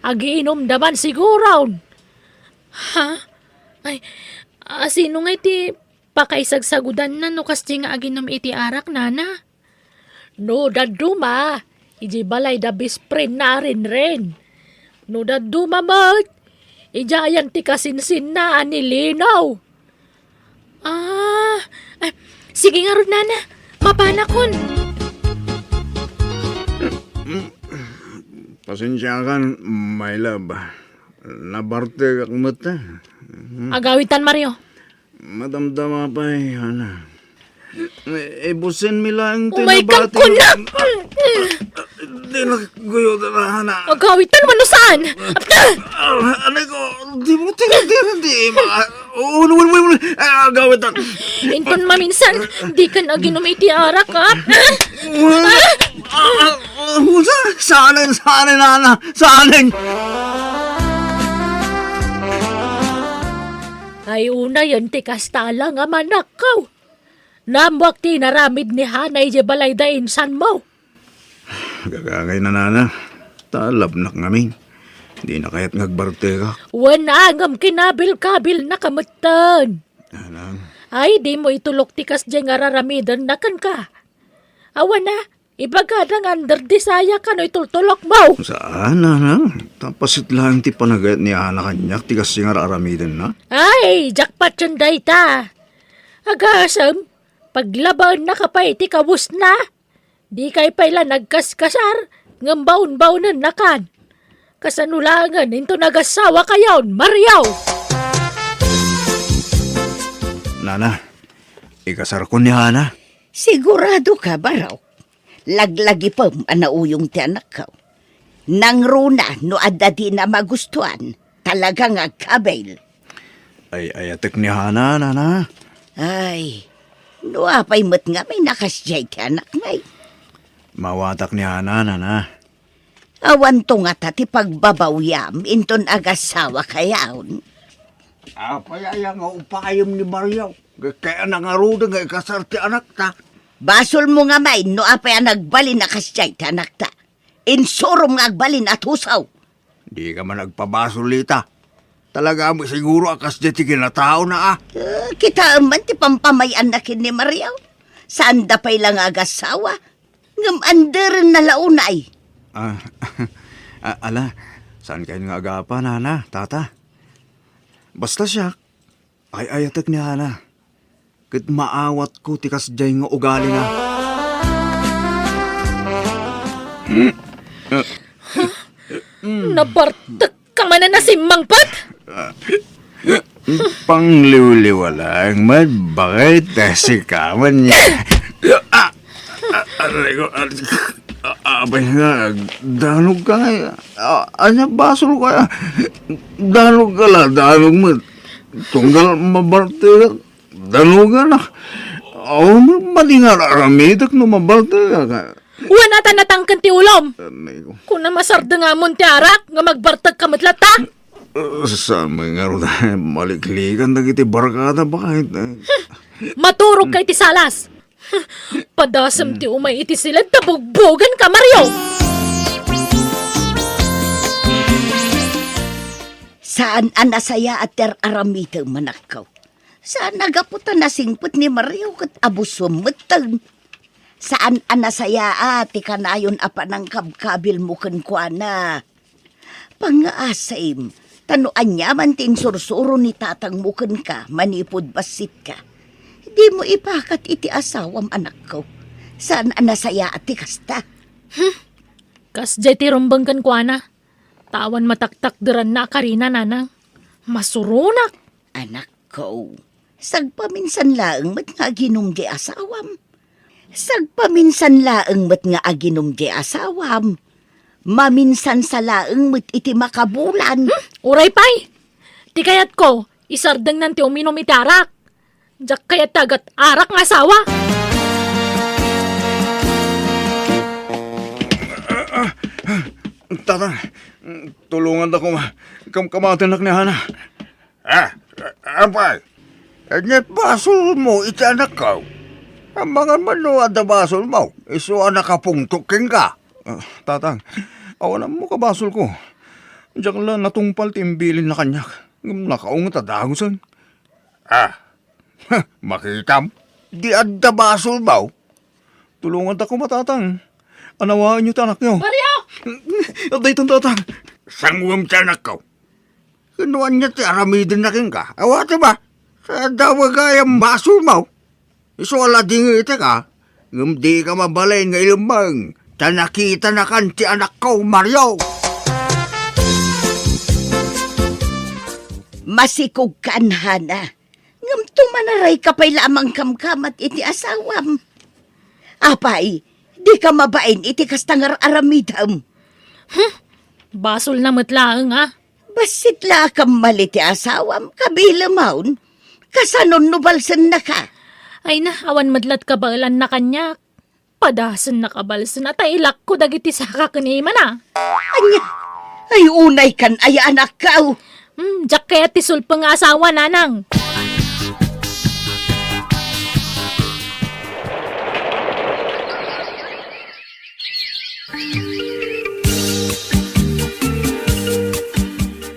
Agiinumda man siguron. Ha? Ay, a, sino nga iti pakaisagsagudanna no kasdi nga aginum iti arak, nana? No dadduma, iji balay da best friend na a Renren. No dadduma met, idiayen ti kasinsinna a ni Lino. Ah, ay, sige ngarud, nana. Mapanakon. Pasensiakan, my love. Nabartegak met. Agawitan, Mario. Madamdama pay, Hana. Eh, ibusin mi laeng ti nabati. Umaykan ko na! Di na guyo, Hana. Agawitan mo no saan? Ah, anay ko, di mo tira-tira, di ma-, oh, no, no, no, no. Ah, agawitan. Inton maminsan, di ka naginom iti arak, ha? Ah, ah, ah, saan, saan, Hana? Saan? Ay, unayen ti kasta la nga manakkaw. Nambuak ti inaramid ni Hana idiay balay da insanmo. Gagangay na, nana. Talabnak ngamin. Di na kayat nga agbartegak. Wen, ngem kinabilkabilna ka metten. Anang? Ay, di mo itulok ti kasdiay nga raramidenna kenka. Awan a, ibagada nga under desaya kano itultulokmo. Saan, nanang? Tapasit laeng ti panagayat ni Hana kaniak ti kasdiay nga ar-aramidenna. Ay, jackpot yun dayta. Agasem, paglabaennaka pay ti kawesna. Dikay pay la nagkaskasar, ngem baon-baonennakan. Kasano laengen inton agasawa kayon, Mario? Nana, ikasarko ni Hana. Sigurado ka, Barok? Laglagipem a nauyong ti anakko. Nangruna no adda dina magustuan, talaga nga agkabil. Ay, ayatek ni Hana, nana. Ay, no apay met ngamin a kasdiay ti anakmi. Mawatak ni Hana, nana. Awanto ngata ti pagbabawyam inton agasawa kayon. Apay aya nga upayem ni Mario? Kay, kay a nangaruden nga ikasar ti anakta. Basolmo ngamin no apay a nagbalin a kasdiay ti anakta. Insurom nga agbalin a tusaw. Dika man agpabasol ita. Talaga met siguro a kasdiay ti kinataona, a. Eh, kitaem man ti pampamay-anna ken ni Mario. Saanda pay la nga agasawa. Ngem anderenna la unay. Ah, a-, ala, saankayon nga agapa, nana, tata? Basta siak, ay-ayatek ni Hana, ket maawatko ti kasdiay nga ugalina. Nabartekka manen a simmangpet? Pangliwliwa laeng met, bakit? Eh, sika man niya. Ah, ah, aray ko, ah, ah, apay nga, danog ka nga, ah, anya basol ka, danog ka la, danog met. Tunggal mabartek, danogan na. Aw, ma-, madi nga ar-aramidek no mabartek ka. Wen, ata natangken ti ulom. Aray ko. Kuna masardengamon ti arak nga magbartekka met latta. Ah, saan mo nga ron, maliklikan dagiti barkada, bakit? Maturogka iti salas. Padasem ti umay iti siled ta bugbogenka, Mario! Saan a nasayaat ti ar-aramidem, anakko. Saan a gapu ta nasingpet ni Mario ket abusom metten. Saan a nasayaat ti kanayon a panangkabkabilmo kenkuana. Pangngaasim, ta no ania man ti insursuro ni tatangmo kenka manipud bassitka, dimo ipakat iti asawam, anakko. Saan a nasayaat ti kasta. Hmm. Kasdiay ti rumbeng kenkuana. Ta awan mataktakderanna a karina, nanang. Masuronak. Anakko, sagpaminsan laeng met nga aginum di asawam. Sagpaminsan laeng met nga aginum di asawam. Maminsan sa laeng met iti makabulan. Hmm? Uray pay. Ti kayatko, isardengnan ti uminum iti arak. Diak kayat ti agat-arak nga asawa. Tatang, tulongandak koma. Kamkamatennak ni Hana. Ah, apay, ania basolmo iti anakko? Amangan man no adda basolmo, isu a nakapungtok kenka. Ah, tatang, awan ammo kabasolko. Diak la natungpal ti imbilinna kaniak, ngem nakaunget a dagusen. Ah, makitam, di adda basolmo. Tulongantak koma, tatang. Anawaenyo ti anakyo. Mario! Adda itan, tatang. Sanguem ti anakko. Ken no ania ti aramidenna kenka? Awatem a. Sa adda gayam basolmo. Isu a la dingetek a. Ngem dika mabalin nga ilemmeng. Ta nakitanakan ti anakko, Mario. Masikogkan, Hana. Ngem tumanarayka pay la a mangkamkamat iti asawam. Apay, dika mabain iti kasta nga ar-aramidem. Hmm, basolna met laeng a. Bassit la a kammal iti asawam, kabilemon. Kasanon no balsennaka? Ay na, awan met la't kabaelanna kaniak. Padasennak a balsen a ta ilakko dagiti saka ken imana. Ania? Ay, unaykan aya, anakko. Hmm, diak kayat ti sulpeng nga asawa, nanang.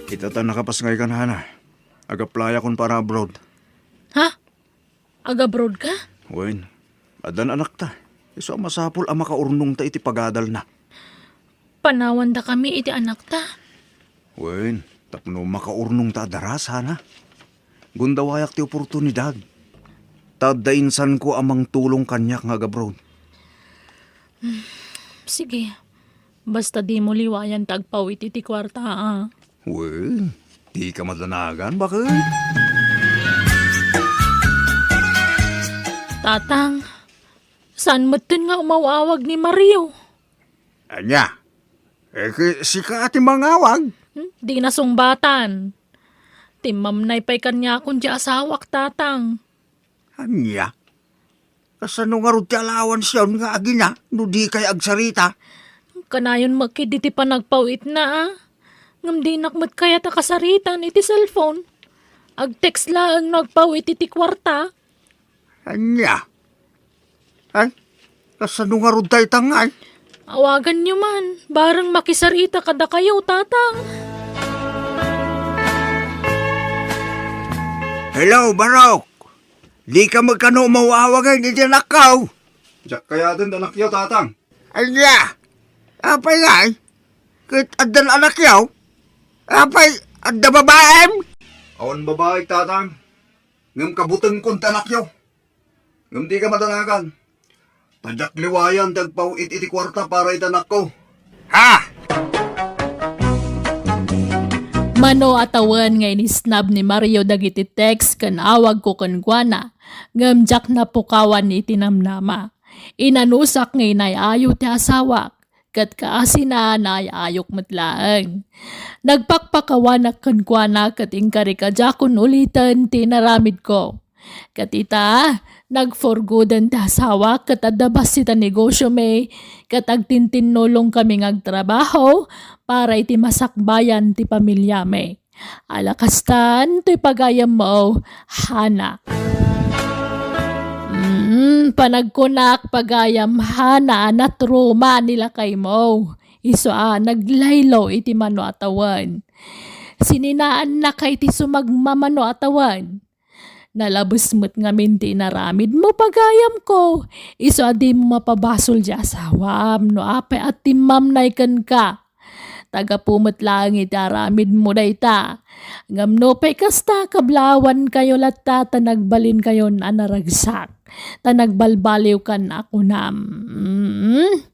Ita ta nakapasngaykan, Hana. Ag-applyakon para abroad. Ha? Ag-abroad ka? Wen, addan anakta. Isu a masapul a makaurnongta iti pagadalna. Panawandakami iti anakta. Wen, tapno makaurnongta a daras, Hana. Gundawayak ti oportunidad. Ta adda insanko a mangtulong kaniak nga ag-abroad. Sige. Basta dimo liwayan ta agpawit iti kuarta, a. Wen, dika madanagan, baket? Tatang, saan metten nga umaw-awag ni Mario? Ania? Eh, ki-, sika ti mangawag? Hmm, di nasungbatan. Timmamnay pay kaniakon ti asawak, tatang. Ania? Kasano ngarud ti alawansiyon nga agina no dikay agsarita? Kanayon met ketdi ti panagpaw-itna, a. Ngem dinak met kayat a kasaritan iti cellphone. Ag-text laeng no agpaw-it iti kuarta. Ania? Ay, kasano ngarud dayta ngay? Awaganyo man, bareng makisarita kadakayo, tatang. Hello, Barok! Dika met kano umaw-awagen iti anakko? Diak kayaten ti anakyo, tatang. Ania? Apay ngay? Ket addan anakyo? Apay, adda babaem? Awan babaek, tatang. Ngem kabutengkon ti anakyo. Ngem dika madanagan. Ta diak liwayan ti agpaw-it iti kuarta para iti anakko. Ha? Mano a tawen nga inisnab ni Mario dagiti text ken awagko kenkuana, ngem diak napukawan iti namnama. Inanusak nga inay-ayo ti asawak, ket kaasina naay-ayok met laeng. Nagpakpakawanak kenkuana ket inkari a diakon uliten ti inaramidko. Ket ita, nagforgoden ti asawak ket adda bassit a negosyomi, ket agtintinnulongkami nga agtrabaho para iti masakbayan ti pamiliami. Ala kastan, toy pagayammo, Hana. Mm. Mm, panagkunak, pagayam Hana, a natruma ni lakaymo. Isu a naglaylo iti mano a tawen. Sininaannaka iti sumagmamano a tawen. Nalabes met ngamin ti inaramidmo, pagayamko. Isu a dimo mapabasol ti asawam no apay a timmamnay kenka. Ta gapu met laeng iti aramidmo dayta. Ngem nupay kasta, kablawankayo latta ta nagbalinkayon a naragsak, ta nagbalbaliwkan a kunam. Mm.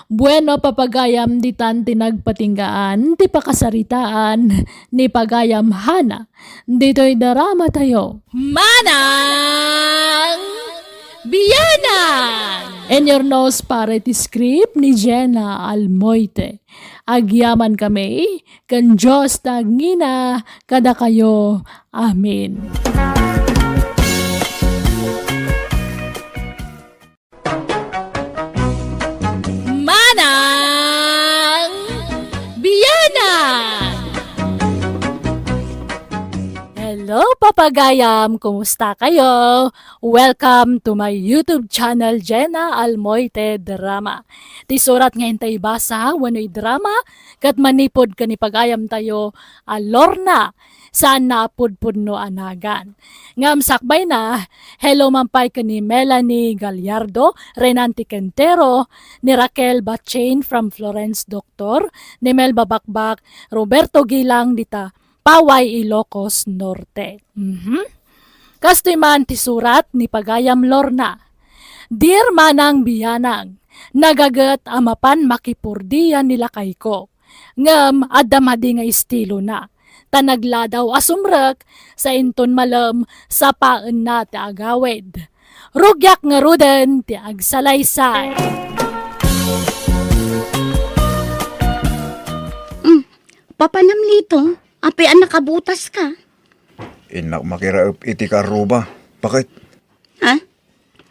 Bueno, papagayam, ditan ti nagpatinggaan ti pakasaritaan ni pagayam Hana ditoy drama tayo. Manang Bianang! In your nose para iti script ni Jenna Almoite. Agyaman kami ken Dios ti agngina kadakayo. Amen. Manang Bianang! Hello, papagayam! Kumusta kayo? Welcome to my YouTube channel, Jenna Almoite Drama. Ti surat nga intay ibasa wenno idrama ket manipud ken ni pagayamtayo a Lorna, saanna a pudpudno a nagan. Ngem sakbayna, hello man pay ken ni Melanie Gallardo, Renante Quintero, ni Raquel Bachain from Florence Doctor, ni Melba Bakbak, Roberto Gilang dita Paway, Ilocos Norte. Mhm. Kastoy man ti surat ni pagayam Lorna. Dear Manang Bianang, nagaget a mapan makipurdian ni lakayko. Ngem adda madi nga estilona, ta nagladaw a sumrek, sa inton malem, sapaenna ti agawid. Rugiak ngaruden ti agsalaysay. Mm, papanam Lito, apay a nakabutas ka? Innak makiraep iti karruba. Bakit? Ha?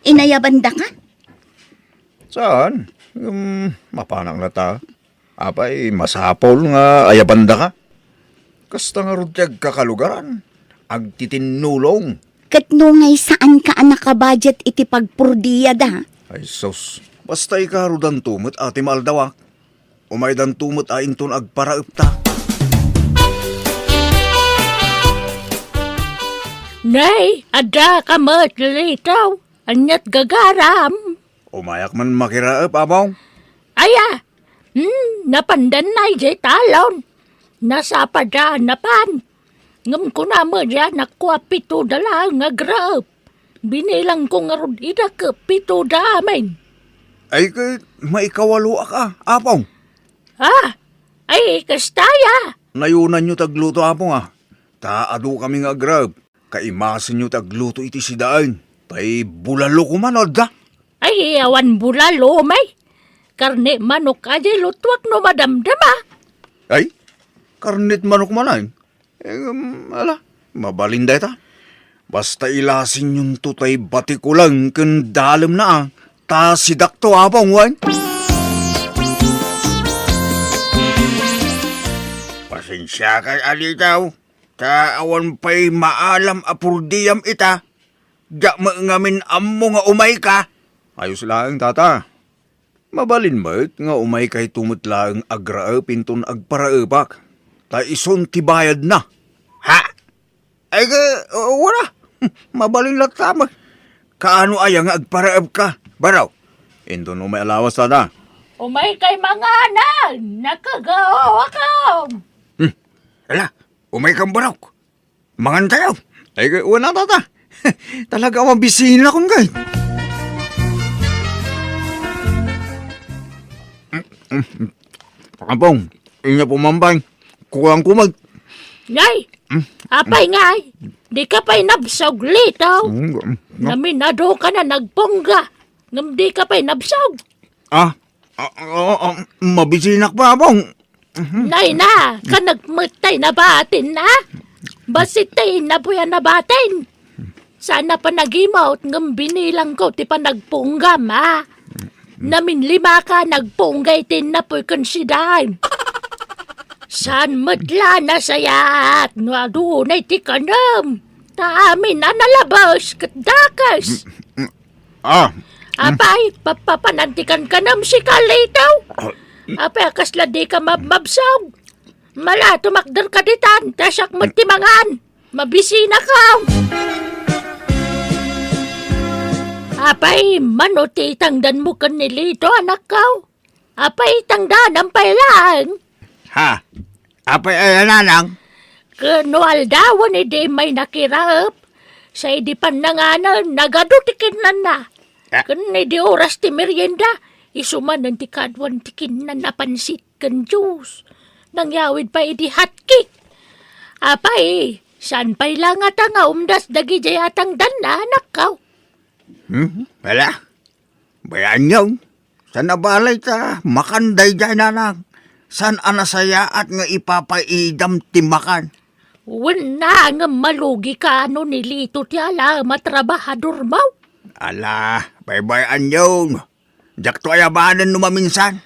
Inayabandaka? Saan? Um, mapanak na ta. Apay, masapul nga ayabandaka? Kasta ngarud ti agkakalugaran, agtitinnulong. Ket no ngay saanka a nakabudget iti pagpurdiada? Ay sus, basta ikarudanto met a ti maaldawak. Umaydanto met a inton agparaepta. Nay, adda ka met, Lito. Ania't gagaram? Umayak man makiraep, Apong. Aya, hmm, napandan na idiay talon. Nasapada napan. Ngem kuna met diay anakko a pitoda laeng nga agraep. Binilangko ngarud ida ket pitoda amin. Ay, ket maikawaloak a, Apong. Ah, ay, kasta aya. Nayonanyo ti agluto, Apong, a. Ta adu kami nga agraep. Kaimasenyo ti agluto iti sidaen. Tay bulalo koma no adda. Ay, awan bulalo, may. Karne manok a diay lutuak no madamdama. Ay, karnet manok manen. Em, ala, mabalin dayta. Basta ilasenyonto tay batikulang ken dalemna, a. Ta sidakto, Apong, wen? Pasensiakan, Alitaw. Ta awan pay maalam a purdiam ita. Diak met ngamin ammo nga umayka. Ayos laeng, Tata. Mabalin met nga umaykayto met laeng agraep inton agparaepak. Ta isun ti bayadna. Ha? Ay, ka, wala. Mabalin latta met. Kaano aya nga agparaepka, Baraw? Inton umay a lawas, Tata. Umaykay manganan, nakagaoakam. Hmm. Ala, umaykan, Baraw. Mangan tayo. Ay, wala, Tata. Talaga, mabisinak kay. Apong, inya pumampay. Kulang kumag. Nay, Hmm? Apay ngay, di ka pay nabsog, Lito. Hmm, hmm. Naminado ka na nagpungga. Ngem di ka pay nabsog. Ah, ah, ah, ah, mabisinak pa, Apong. Mhm. Nay na, ka nagmetay na batin na? Bassit tay innapuy a nabatin. Sana panagimot ngem binilangko ti panagpunggam, a. Naminlima ka nagpungga iti innapuy ken sidaem. Saan met la nasayaat no adunay ti kanem? Ta amin a nalabes ket dakes. Ah. Apay, papapanantikan ka nam si Carlito? Ah. Apay, a kasla di ka mabmabsog? Mala, tumakder ka ditan, ta siak met ti mangan. Mabisina ka. Apay, mano ti itangdanmo ken ni Lito, anakko? Apay, tangdanam pay laeng. Ha? Apay, ay, nanang? Ken no aldawen idi immay nakiraep, sa idi pannanganen, nagadu ti kinnanna. Ah. Ken idi oras ti merienda, isu manen ti kaduan ti kinnan a pansit ken juice. Nangyawid pay idi hot cake. Apay, saan pay la ngata nga umdas dagidiay a tangdanna, anakko? Hmm? Wala. Bayan yun. Saan a balay ta makan daydiay, nanang? Saan a nasayaat nga ipapaidam ti makan? Wen na, ngem malugi ka no ni Lito ti alaem a trabahadormo. Ala, baybay-an yun. Diakto ayabanen no maminsan.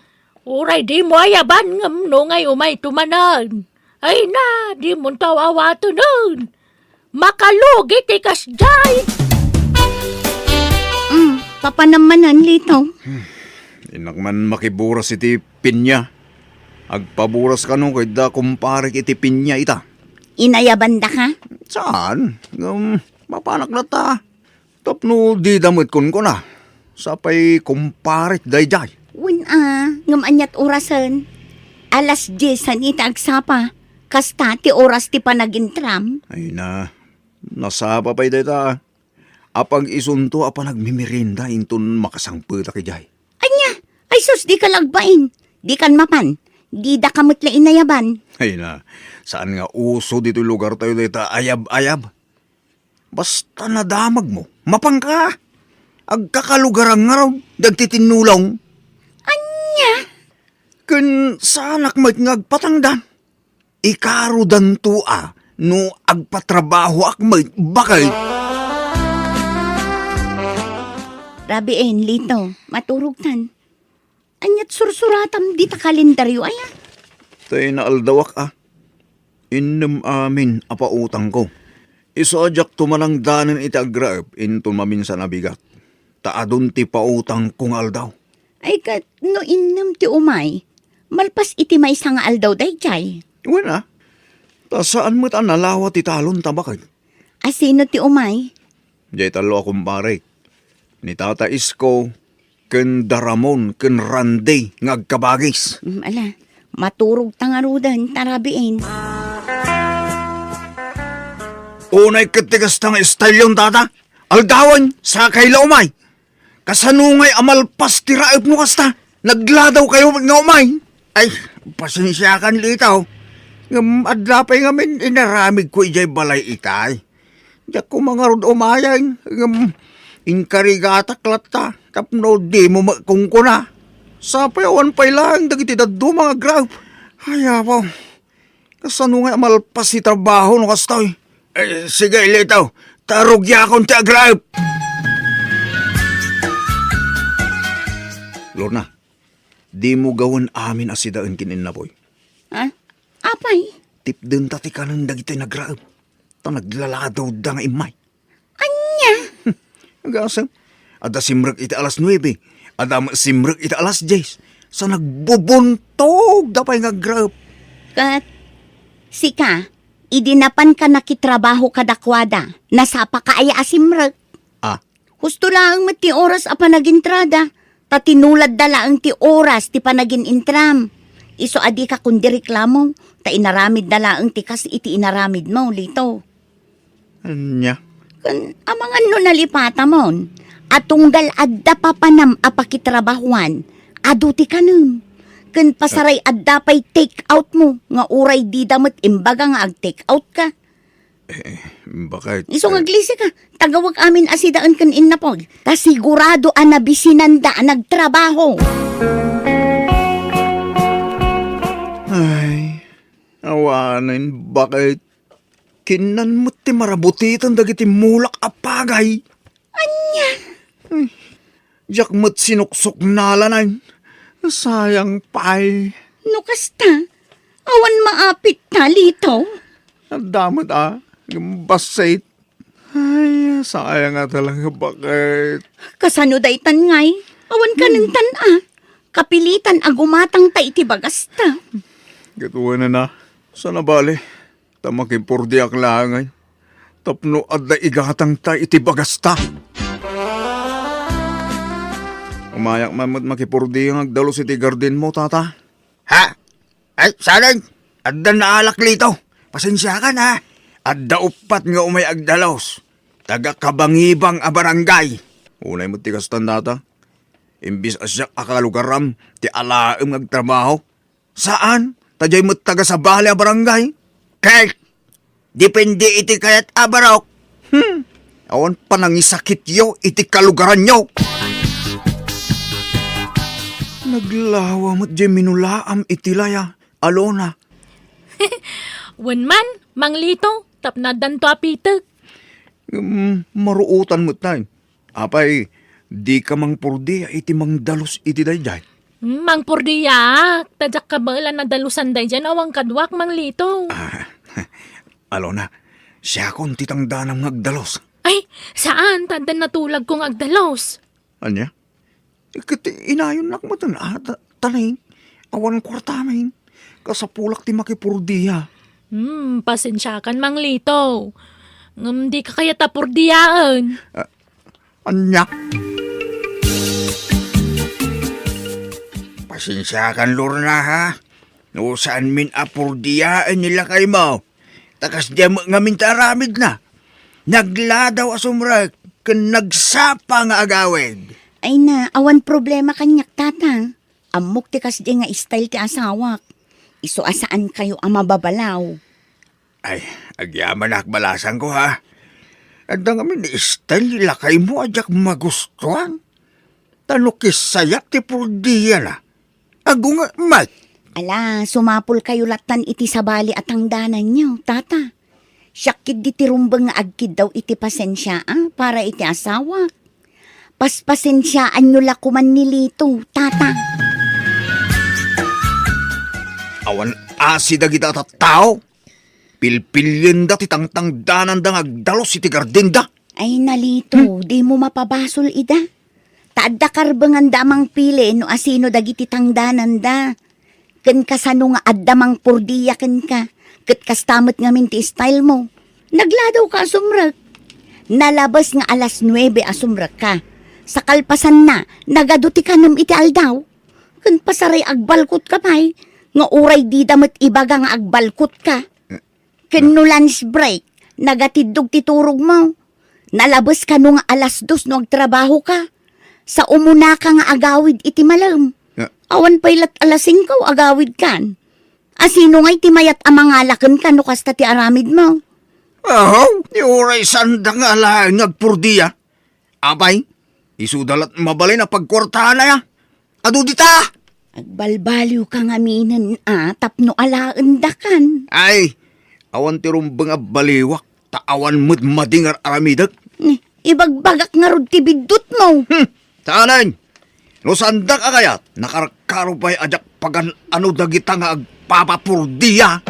Uray dimo ayaban ngem no ngay umayto manen. Ay na, dimonto awawatenen. Makalugi ti kasdiay. Mm, papanam manen, Lito. Innak man makiburas iti pinya. Agpaburas kano ket da kumparek iti pinya ita. Inayabandaka? Saan? Ngem, mapanak latta. Tapno dida met kunkuna. Sapay kumparek daydiay. Wen a, ngem aniat orasen? Alas diez san ita agsapa. Kasta ti oras ti panagintram. Ay na, nasapa pay dayta. Apag isunto a panagmimerienda inton makasangpetak idiay. Ania? Ay sus, dika la agbain. Dikan mapan. Didaka met la inayaban. Ay na, saan nga uso ditoy lugartayo dayta ayab-ayab? Basta nadamagmo, mapanka. Agkakalugarang ngarud dagiti tinnulong. Ania? Ken saanak met nga agpatangdan. Ikarudanto a no agpatrabahoak met baket. Rabiin, Lito, maturogtan. Aniat sursuratam dita kalendario, aya? Tay naaldawak a. Innem amin a pautangko. Isu a diak tumanangdanen iti agraep inton maminsan a bigat. Ta adun ti pautangko nga aldaw. Ay ket no innem ti umay, malpas iti maysa nga aldaw daydiay. Wen a, ta saan met a nalawa ti talon ta baket. A sino ti umay? Diay tallo a kumparek. Ni Tata Isko, ken da Ramon, ken Randy nga agkabagis. Mm, ala, maturogta ngaruden, ta rabiin. Unay ket ti kasta nga istalyon, tata. Aldawen, sakay la umay. Kasano ngay a malpas ti raepmo kasta? Nagladawkayo met nga umay. Ay, pasensiakan, Lito. Ngem adda pay ngamin inaramidko idiay balay itay. Diak koma ngarud umayen, ngem inkarigatak latta tapno dimo met kunkuna. Sapay awan pay laeng dagiti dadduma nga agraep. Ay, apo. Kasano nga malpas ti trabaho no kastoy? Eh, sige, Lito. Ta rugiakon ti agraep. Lorna, dimo gawen amin a sidaen ken innapoy. Ha? Apay? Tipdenta ti kanen dagiti nagraep. Ta naglaladawda nga immay. Ania? Agasem, adda simrek iti alas nuebe, adda met simrek iti alas dies, sa nagbubuntogda pay nga agraep. Ket sika, idi napanka nakitrabaho kadakuada, nasapaka aya a simrek? Ah. Husto laeng met ti oras a panagintrada, ta tinuladda laeng ti oras ti panagin-intram. Isu a dika kundi reklamo, ta inaramidda laeng ti kas iti inaramidmo, Lito. Ania? Ken amangan no nalipatamon, a tunggal adda papanam a pakitrabahuan, adu ti kanem. Ken pasaray adda pay take out mo, nga uray dida met imbaga nga ag-take out ka. Eh, bakit? Isu nga eh, aglisi ka, tagawag amin a sidaen ken innapoy. Ta sigurado a nabisinanda a nagtrabaho. Ay, awanen, bakit? Kinnan met ti marabutiten dagiti mulak a pagay. Ania? Ay, diak met sinuksuknalanan. Sayang pay. No kasta, awan maapit ta, Lito. Adda met a, bassit. Ay, sayang a talaga, baket. Kasano daytan ngay? Awan kanentan a. Kapilitan a gumatangta iti bagasta. Ket wen a, saan a bale, ta makipurdiak laeng ngay tapno adda igatangta iti bagasta. Umayak man met makipurdia nga agdalus iti gardenmo, tata. Ha? Ay, saan? Adda naalak, Lito. Pasensiakan, ha? Adda uppat nga umay agdalus. Taga Kabangibang a barangay. Unay met ti kastan, tata. Imbis a siak a kalugaram ti alaem nga agtrabaho. Saan? Ta diay met taga sabali a barangay. Ket depende iti kayat a barok. Hmm. Awan panangisakityo iti kalugaranyo. Naglawa met diay minulaam iti laya, Alona. Wen man, Mang Lito, tapno addanto a pitek. Ngem maruotan met tay. Apay, dika mangpurdia iti mangdalus iti daydiay? Hmm, mangpurdiaak, ta diak kabaelan a dalusan daydiay no awan kaduak, Mang Lito. Ah, Alona, siakon ti tangdanam nga agdalus. Ay, saan, ta adda natulagko nga agdalus. Ania? Ket inayonnak met, a, ta-, tanay, awan kuartamin. Kasapulak ti makipurdia. Hmm, pasensiakan, Mang Lito. Ngem dika kayat a purdiaen. Ah, ania? Pasensiakan, Lorna, ha? No saanmin a purdiaen ni lakaymo, ta kasdiay met ngamin ti aramidna. Nagladaw a sumrek ken nagsapa nga agawid. Ay na, awan problema kaniak, tata. Ammok ti kasdiay nga style ti asawak. Isu a saankayo a mababalaw. Ay, agyamanak, balasangko, ha? Adda ngamin style ni lakaymo a diak magustuan. Ta no kissayak ti purdiana, agunget met. Ala, sumapulkayo lattan iti sabali a tangdananyo, tata. Siak ketdi ti rumbeng nga agkiddaw iti pasensia, a, para iti asawak. Paspasensiaanyo la koman ni Lito, tata. Awan asi dagita a tattao. Pilpilienda ti tangtangdananda nga agdalus iti gardenda. Ay, na Lito, hmm, dimo mapabasol ida. Ta adda karbenganda a mangpili no asino dagiti tangdananda. Ken kasano nga adda mangpurdia kenka, ket kasta met ngamin ti style mo. Nagladawka a sumrek. Nalabes nga alas nuebe a sumrekka. Sa kalpasanna, nagadu ti kanem iti aldaw. Ken pasaray agbalkotka pay, nga uray dida met ibaga nga agbalkotka. Ken no lunch break, nagatiddog ti turogmo. Nalabes kano nga alas dos no agtrabahoka. Sa umunaka nga agawid iti malem. Ya. Awan pay lat alas singko agawidkan. Asino ngay ti mayat a mangala kenka no kasta ti aramidmo? Ahaw, ti uray sanda nga alaen nga agpurdia. Apay, isuda lat mabalin a pagkuartaanna, ya. Adu dita! Agbalbaliwka ngaminen a tapno alaendakan. Ay, awan ti rumbeng a baliwak, ta awan met madi nga ar-aramidek. Ni, ibagbagak ngarud ti biddutmo. Hmm, saanen? No saandak a kayat, nakarkaro pay a diak pagan-ano dagita nga agpapapurdia.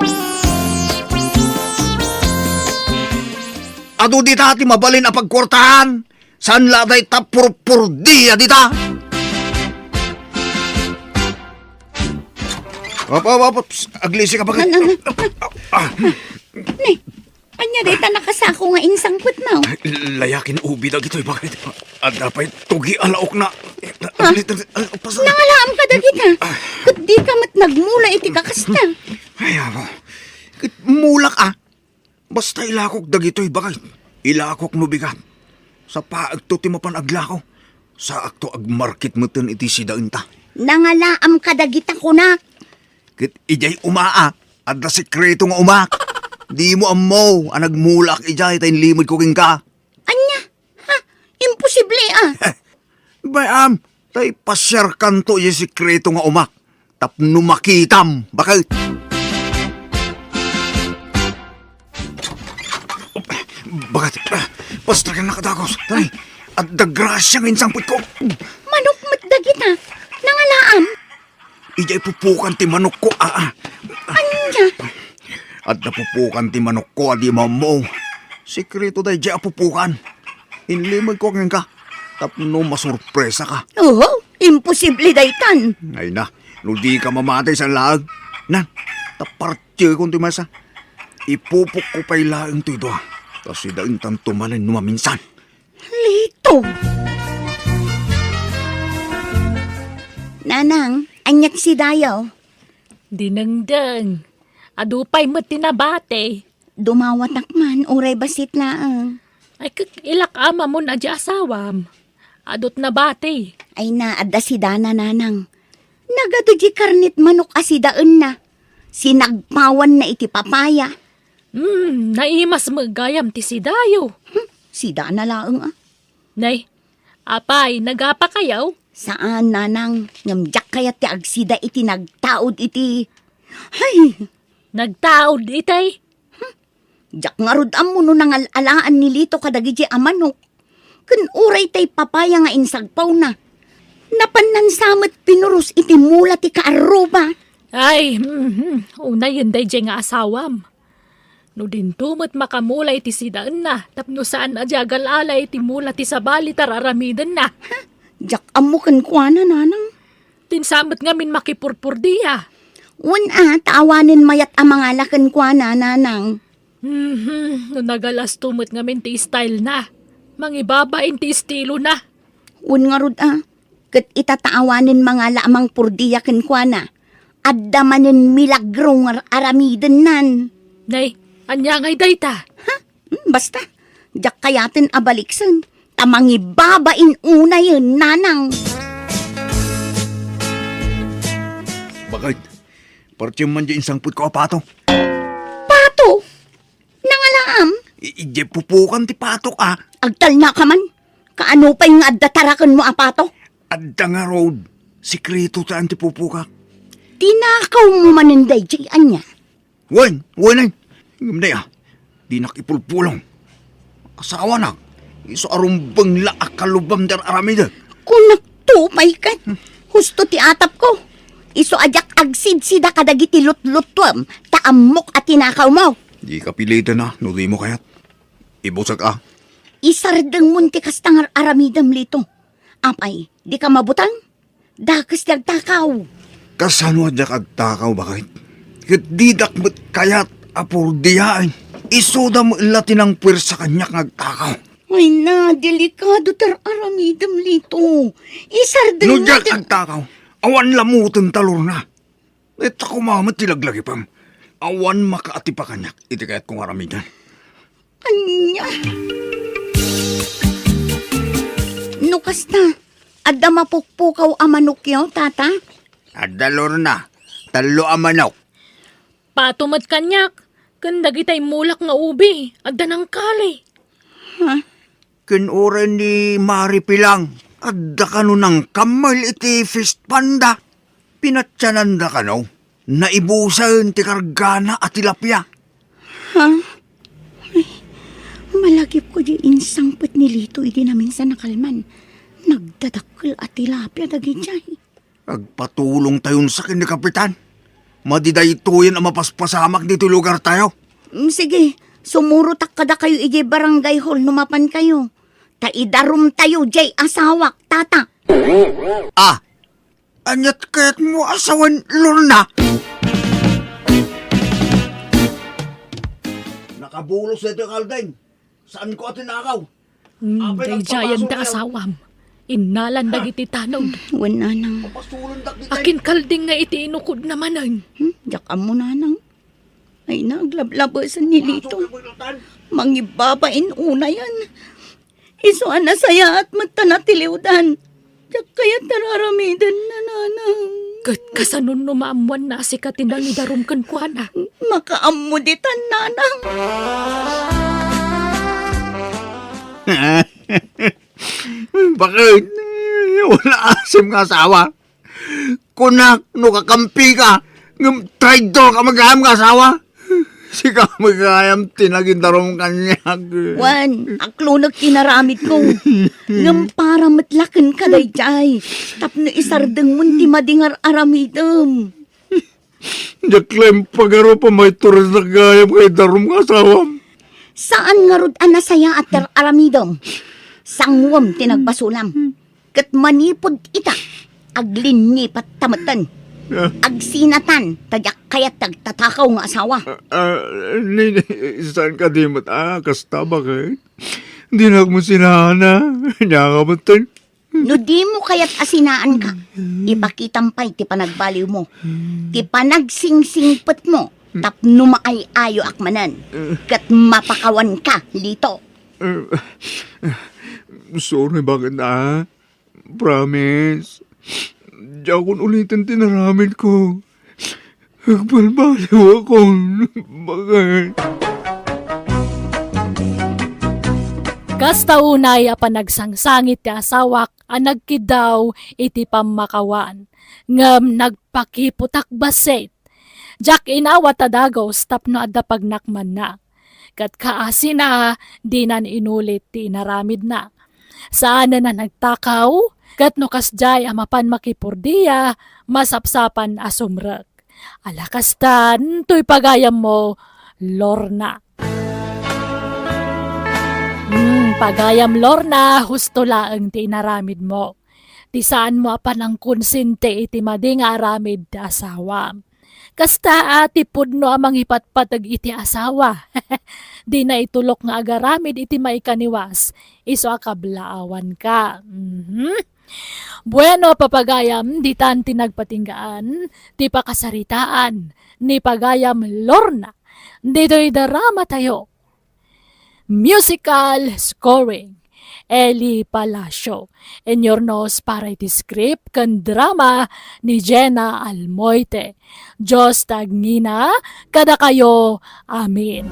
Adu dita ti mabalin a pagkuartaan. Saan la dayta purpurdia dita? Op, op, op, op. Psst, aglisi ka, bakit? Ano, ano? Ah. Ni, ania dayta nakasako nga insangpetmo? Layakin ubi dagitoy, bakit? Adda pay tugi a laokna. Ha? Aglisi, aglisi, ah, pas-, Nangalaam ka dagita. Ah. Ket di ka met nagmula iti kakasta. Ay, amo. Ket mulak, ah. Basta ilakok dagitoy, bakit? Ilakok no bigat. Sapaekto ti mapan aglako. Saakto agmarket meten iti sidaenta. Nangalaam ka dagita kunak. Ket idiay umaak, adda sekreto nga umak. Dimo ammo a nagmulak idiay ta inlimedko kenka. Ania? Ha? Imposible, ah. Bay-am, ta ipasiarkanto idiay sekreto nga umak. Tapno makitam, bakit? Bakit? Basta ka nakadagos. Tay, adda grasia nga insangpetko. Manok met dagita. Nangalaam. Idiay pupukan ti manokko, aa. Ania? Adda pupukan ti manokko a di mammo. Sekreto daydiay a pupukan. Inlimegko kenka tapno masurpresaka. Oho, imposible daytan. Ay na, no dika mamati, saan laeng. Nan, ta partiekon ti maysa. Ipupokko pay laeng toy dua. Ta sidaentanto manen no maminsan. Lito! Nanang, aniak sidayo? Dinengdeng. Adu pay met ti nabati. Dumawatak man, uray bassit laeng. Ay, kek, ilak amamon a di asawam. Adut nabati. Ay na, adda sidana, nanang. Nagadu di karnet manok a sidaenna. Sinagpawanna iti papaya. Hmm, naimas met gayam ti sidayo. Hmm, sidana laeng, a. Nay, apay, nagapakayo? Saan, nanang, ngem diak kayat ti agsida iti nagtaud iti, hay! Nagtaud iti? Hmm, diak ngarud ammo no nangal-alaan ni Lito kadagiti a manok. Ken uray tay papaya nga insagpawna. Napan nansa met pinuros iti mula ti kaarruba. Ay, mhm, unayen daydiay nga asawam. No dinto met makamula iti sidaenna, tapno saan a di agal-ala iti mula ti sabali ti ar-aramidenna. Ha? Diak ammo kenkuana, nanang. Dinsa met ngamin makipurpurdia. Wen a, ta awanen mayat a mangala kenkuana, nanang. Mhm, no nagalas to met ngamin ti style na. Mangibabain ti estilo na. Wen ngarud a, ket ita ta awanen mangala a mangpurdia kenkuana, adda manen milagro nga ar-, aramidennan. Nay, ania ngay dayta? Ha? Hmm, basta, diak kayaten a baliksen, ta mangibabain unayen, nanang. Bakit? Partiem man di insangpetko a pato. Pato? Nangalaam? I-, idiay pupukan ti patok, a. Agtalna ka man. Kaano pay nga adda tarakenmo a pato? Adda ngarud. Sekreto ta ti pupukak. Tinakawmo manen daydiay ania? Wen, wen, ay. Ngem dayta, dinak ipulpulong. Asawanak, isu a rumbeng la a kalubam ti ar-aramidek. Kunakto pay ket, husto ti atapko. Isu a diak agsidsida kadagiti lutluttuem, ta ammok a tinakawmo. Dika piliten a, no dimo kayat. Ibusek a. Isardengmon ti kasta nga ar-aramidem, Lito. Apay, dika mabutang? Dakes ti agtakaw. Kasano a diak agtakaw, baket? Ket didak met kayat a purdiaen. Isuda met la ti nangpuersa kaniak nga agtakaw. Ay na, delikado ti ar-aramidem, Lito. Isardengmo ti... No diak agtakaw, awan lamuten ta, Lorna. Ita koma met ti laglagipem. Awan makaatipa kaniak iti kayatko nga aramiden. Ania? No kasta, adda mapukpukaw a manokyo, tata? Adda, Lorna. Tallo a manok. Pato met kaniak, ken dagitay mulak nga ubi, adda nangkali. Ha? Ken uray ni Mari Pilang, adda kano nangkammal iti fish panda. Pinatiananda kano, naibusen ti kargana a tilapia. Ha? Ay, malagipko di insangpet ni Lito idi naminsan a kalman. Nagdadakkel a tilapia dagidiay. Agpatulongtayon sa ken ni Kapitan. Madi daytoyen a mapaspasamak ditoy lugartayo. Mm, sige, sumurotak kadakayo idiay barangay hall no mapankayo. Ta idarumtayo diay asawak, tata. Ah, aniat kayatmo a sawen, Lorna? Nakabulos daytoy kalding. Saanko a tinakaw. Hmm, apay daydiayen ti asawam. Innalan dagiti tanod. Wen, nanang. Akin kalding nga iti inukodna manen. Hmm, diak ammo, nanang. Ay, naglablabesen ni Lito. Mangibabain unayen. Isu a nasayaat met ta natiliwdan. Diak kayat ti ar-aramiden, nanang. Ket kasano no maammuanna a sika ti nangidarum kenkuana? Makaammo ditan, nanang. Bakit? Wala asim nga asawa. Kunak no kakampika, ngem traidor ka met gayam nga asawa. Sika met gayam ti nagidarum kaniak. Wen, aklonek ti naramidko. Ngem para met la kenka daydiay, tapno isardengmon ti madi nga ar-aramidem. Diak la impagarup a maiturednak gayam nga idarum nga asawam. Saan ngarud a nasayaat ti aramidem. Sanguem ti nagbasolam. Ket manipud ita, aglinnipat ta metten. Ah. Agsinatan ta diak kayat ti agtatakaw nga asawa. Ah, ah, ni, ni, saan kadi met a kasta, baket? Dinak met sinaan a, ania ka metten? No dimo kayat a sinaanka, ipakitam pay ti panagbaliwmo, ti panagsingsingpetmo, tapno maay-ayoak manen, ket mapakawanka, Lito. Eh, sorry, baket a. Promise. Diakon uliten ti naramidko. Agbalbaliwakon, baket. Kasta unay a panagsangsangit ti asawak a nagkiddaw iti pammakawan, ngem nagpakiputak bassit. Diak inawat a dagus tapno adda pagnakmanna. Ket kaasina, dinan inulit ti inaramidna. Saanen a nagtakaw, ket no kasdiay a mapan makipurdia, masapsapan a sumrek. Ala kastan, toy pagayammo, Lorna. Hmm, pagayam Lorna, husto laeng ti inaramidmo. Ti saanmo a panangkonsente iti madi nga aramid ti asawam. Kasta a ti pudno a mangipatpateg iti asawa. Dina itulok nga agaramid iti maikaniwas, isu a kablaawanka. Mhm. Bueno, papagayam, ditan ti nagpatinggaan ti pakasaritaan ni pagayam Lorna ditoy drama tayo. Musical scoring, Eli Palacio. Inurnos para iti script ken drama ni Jenna Almoite. Dios ti agngina kadakayo. Amen.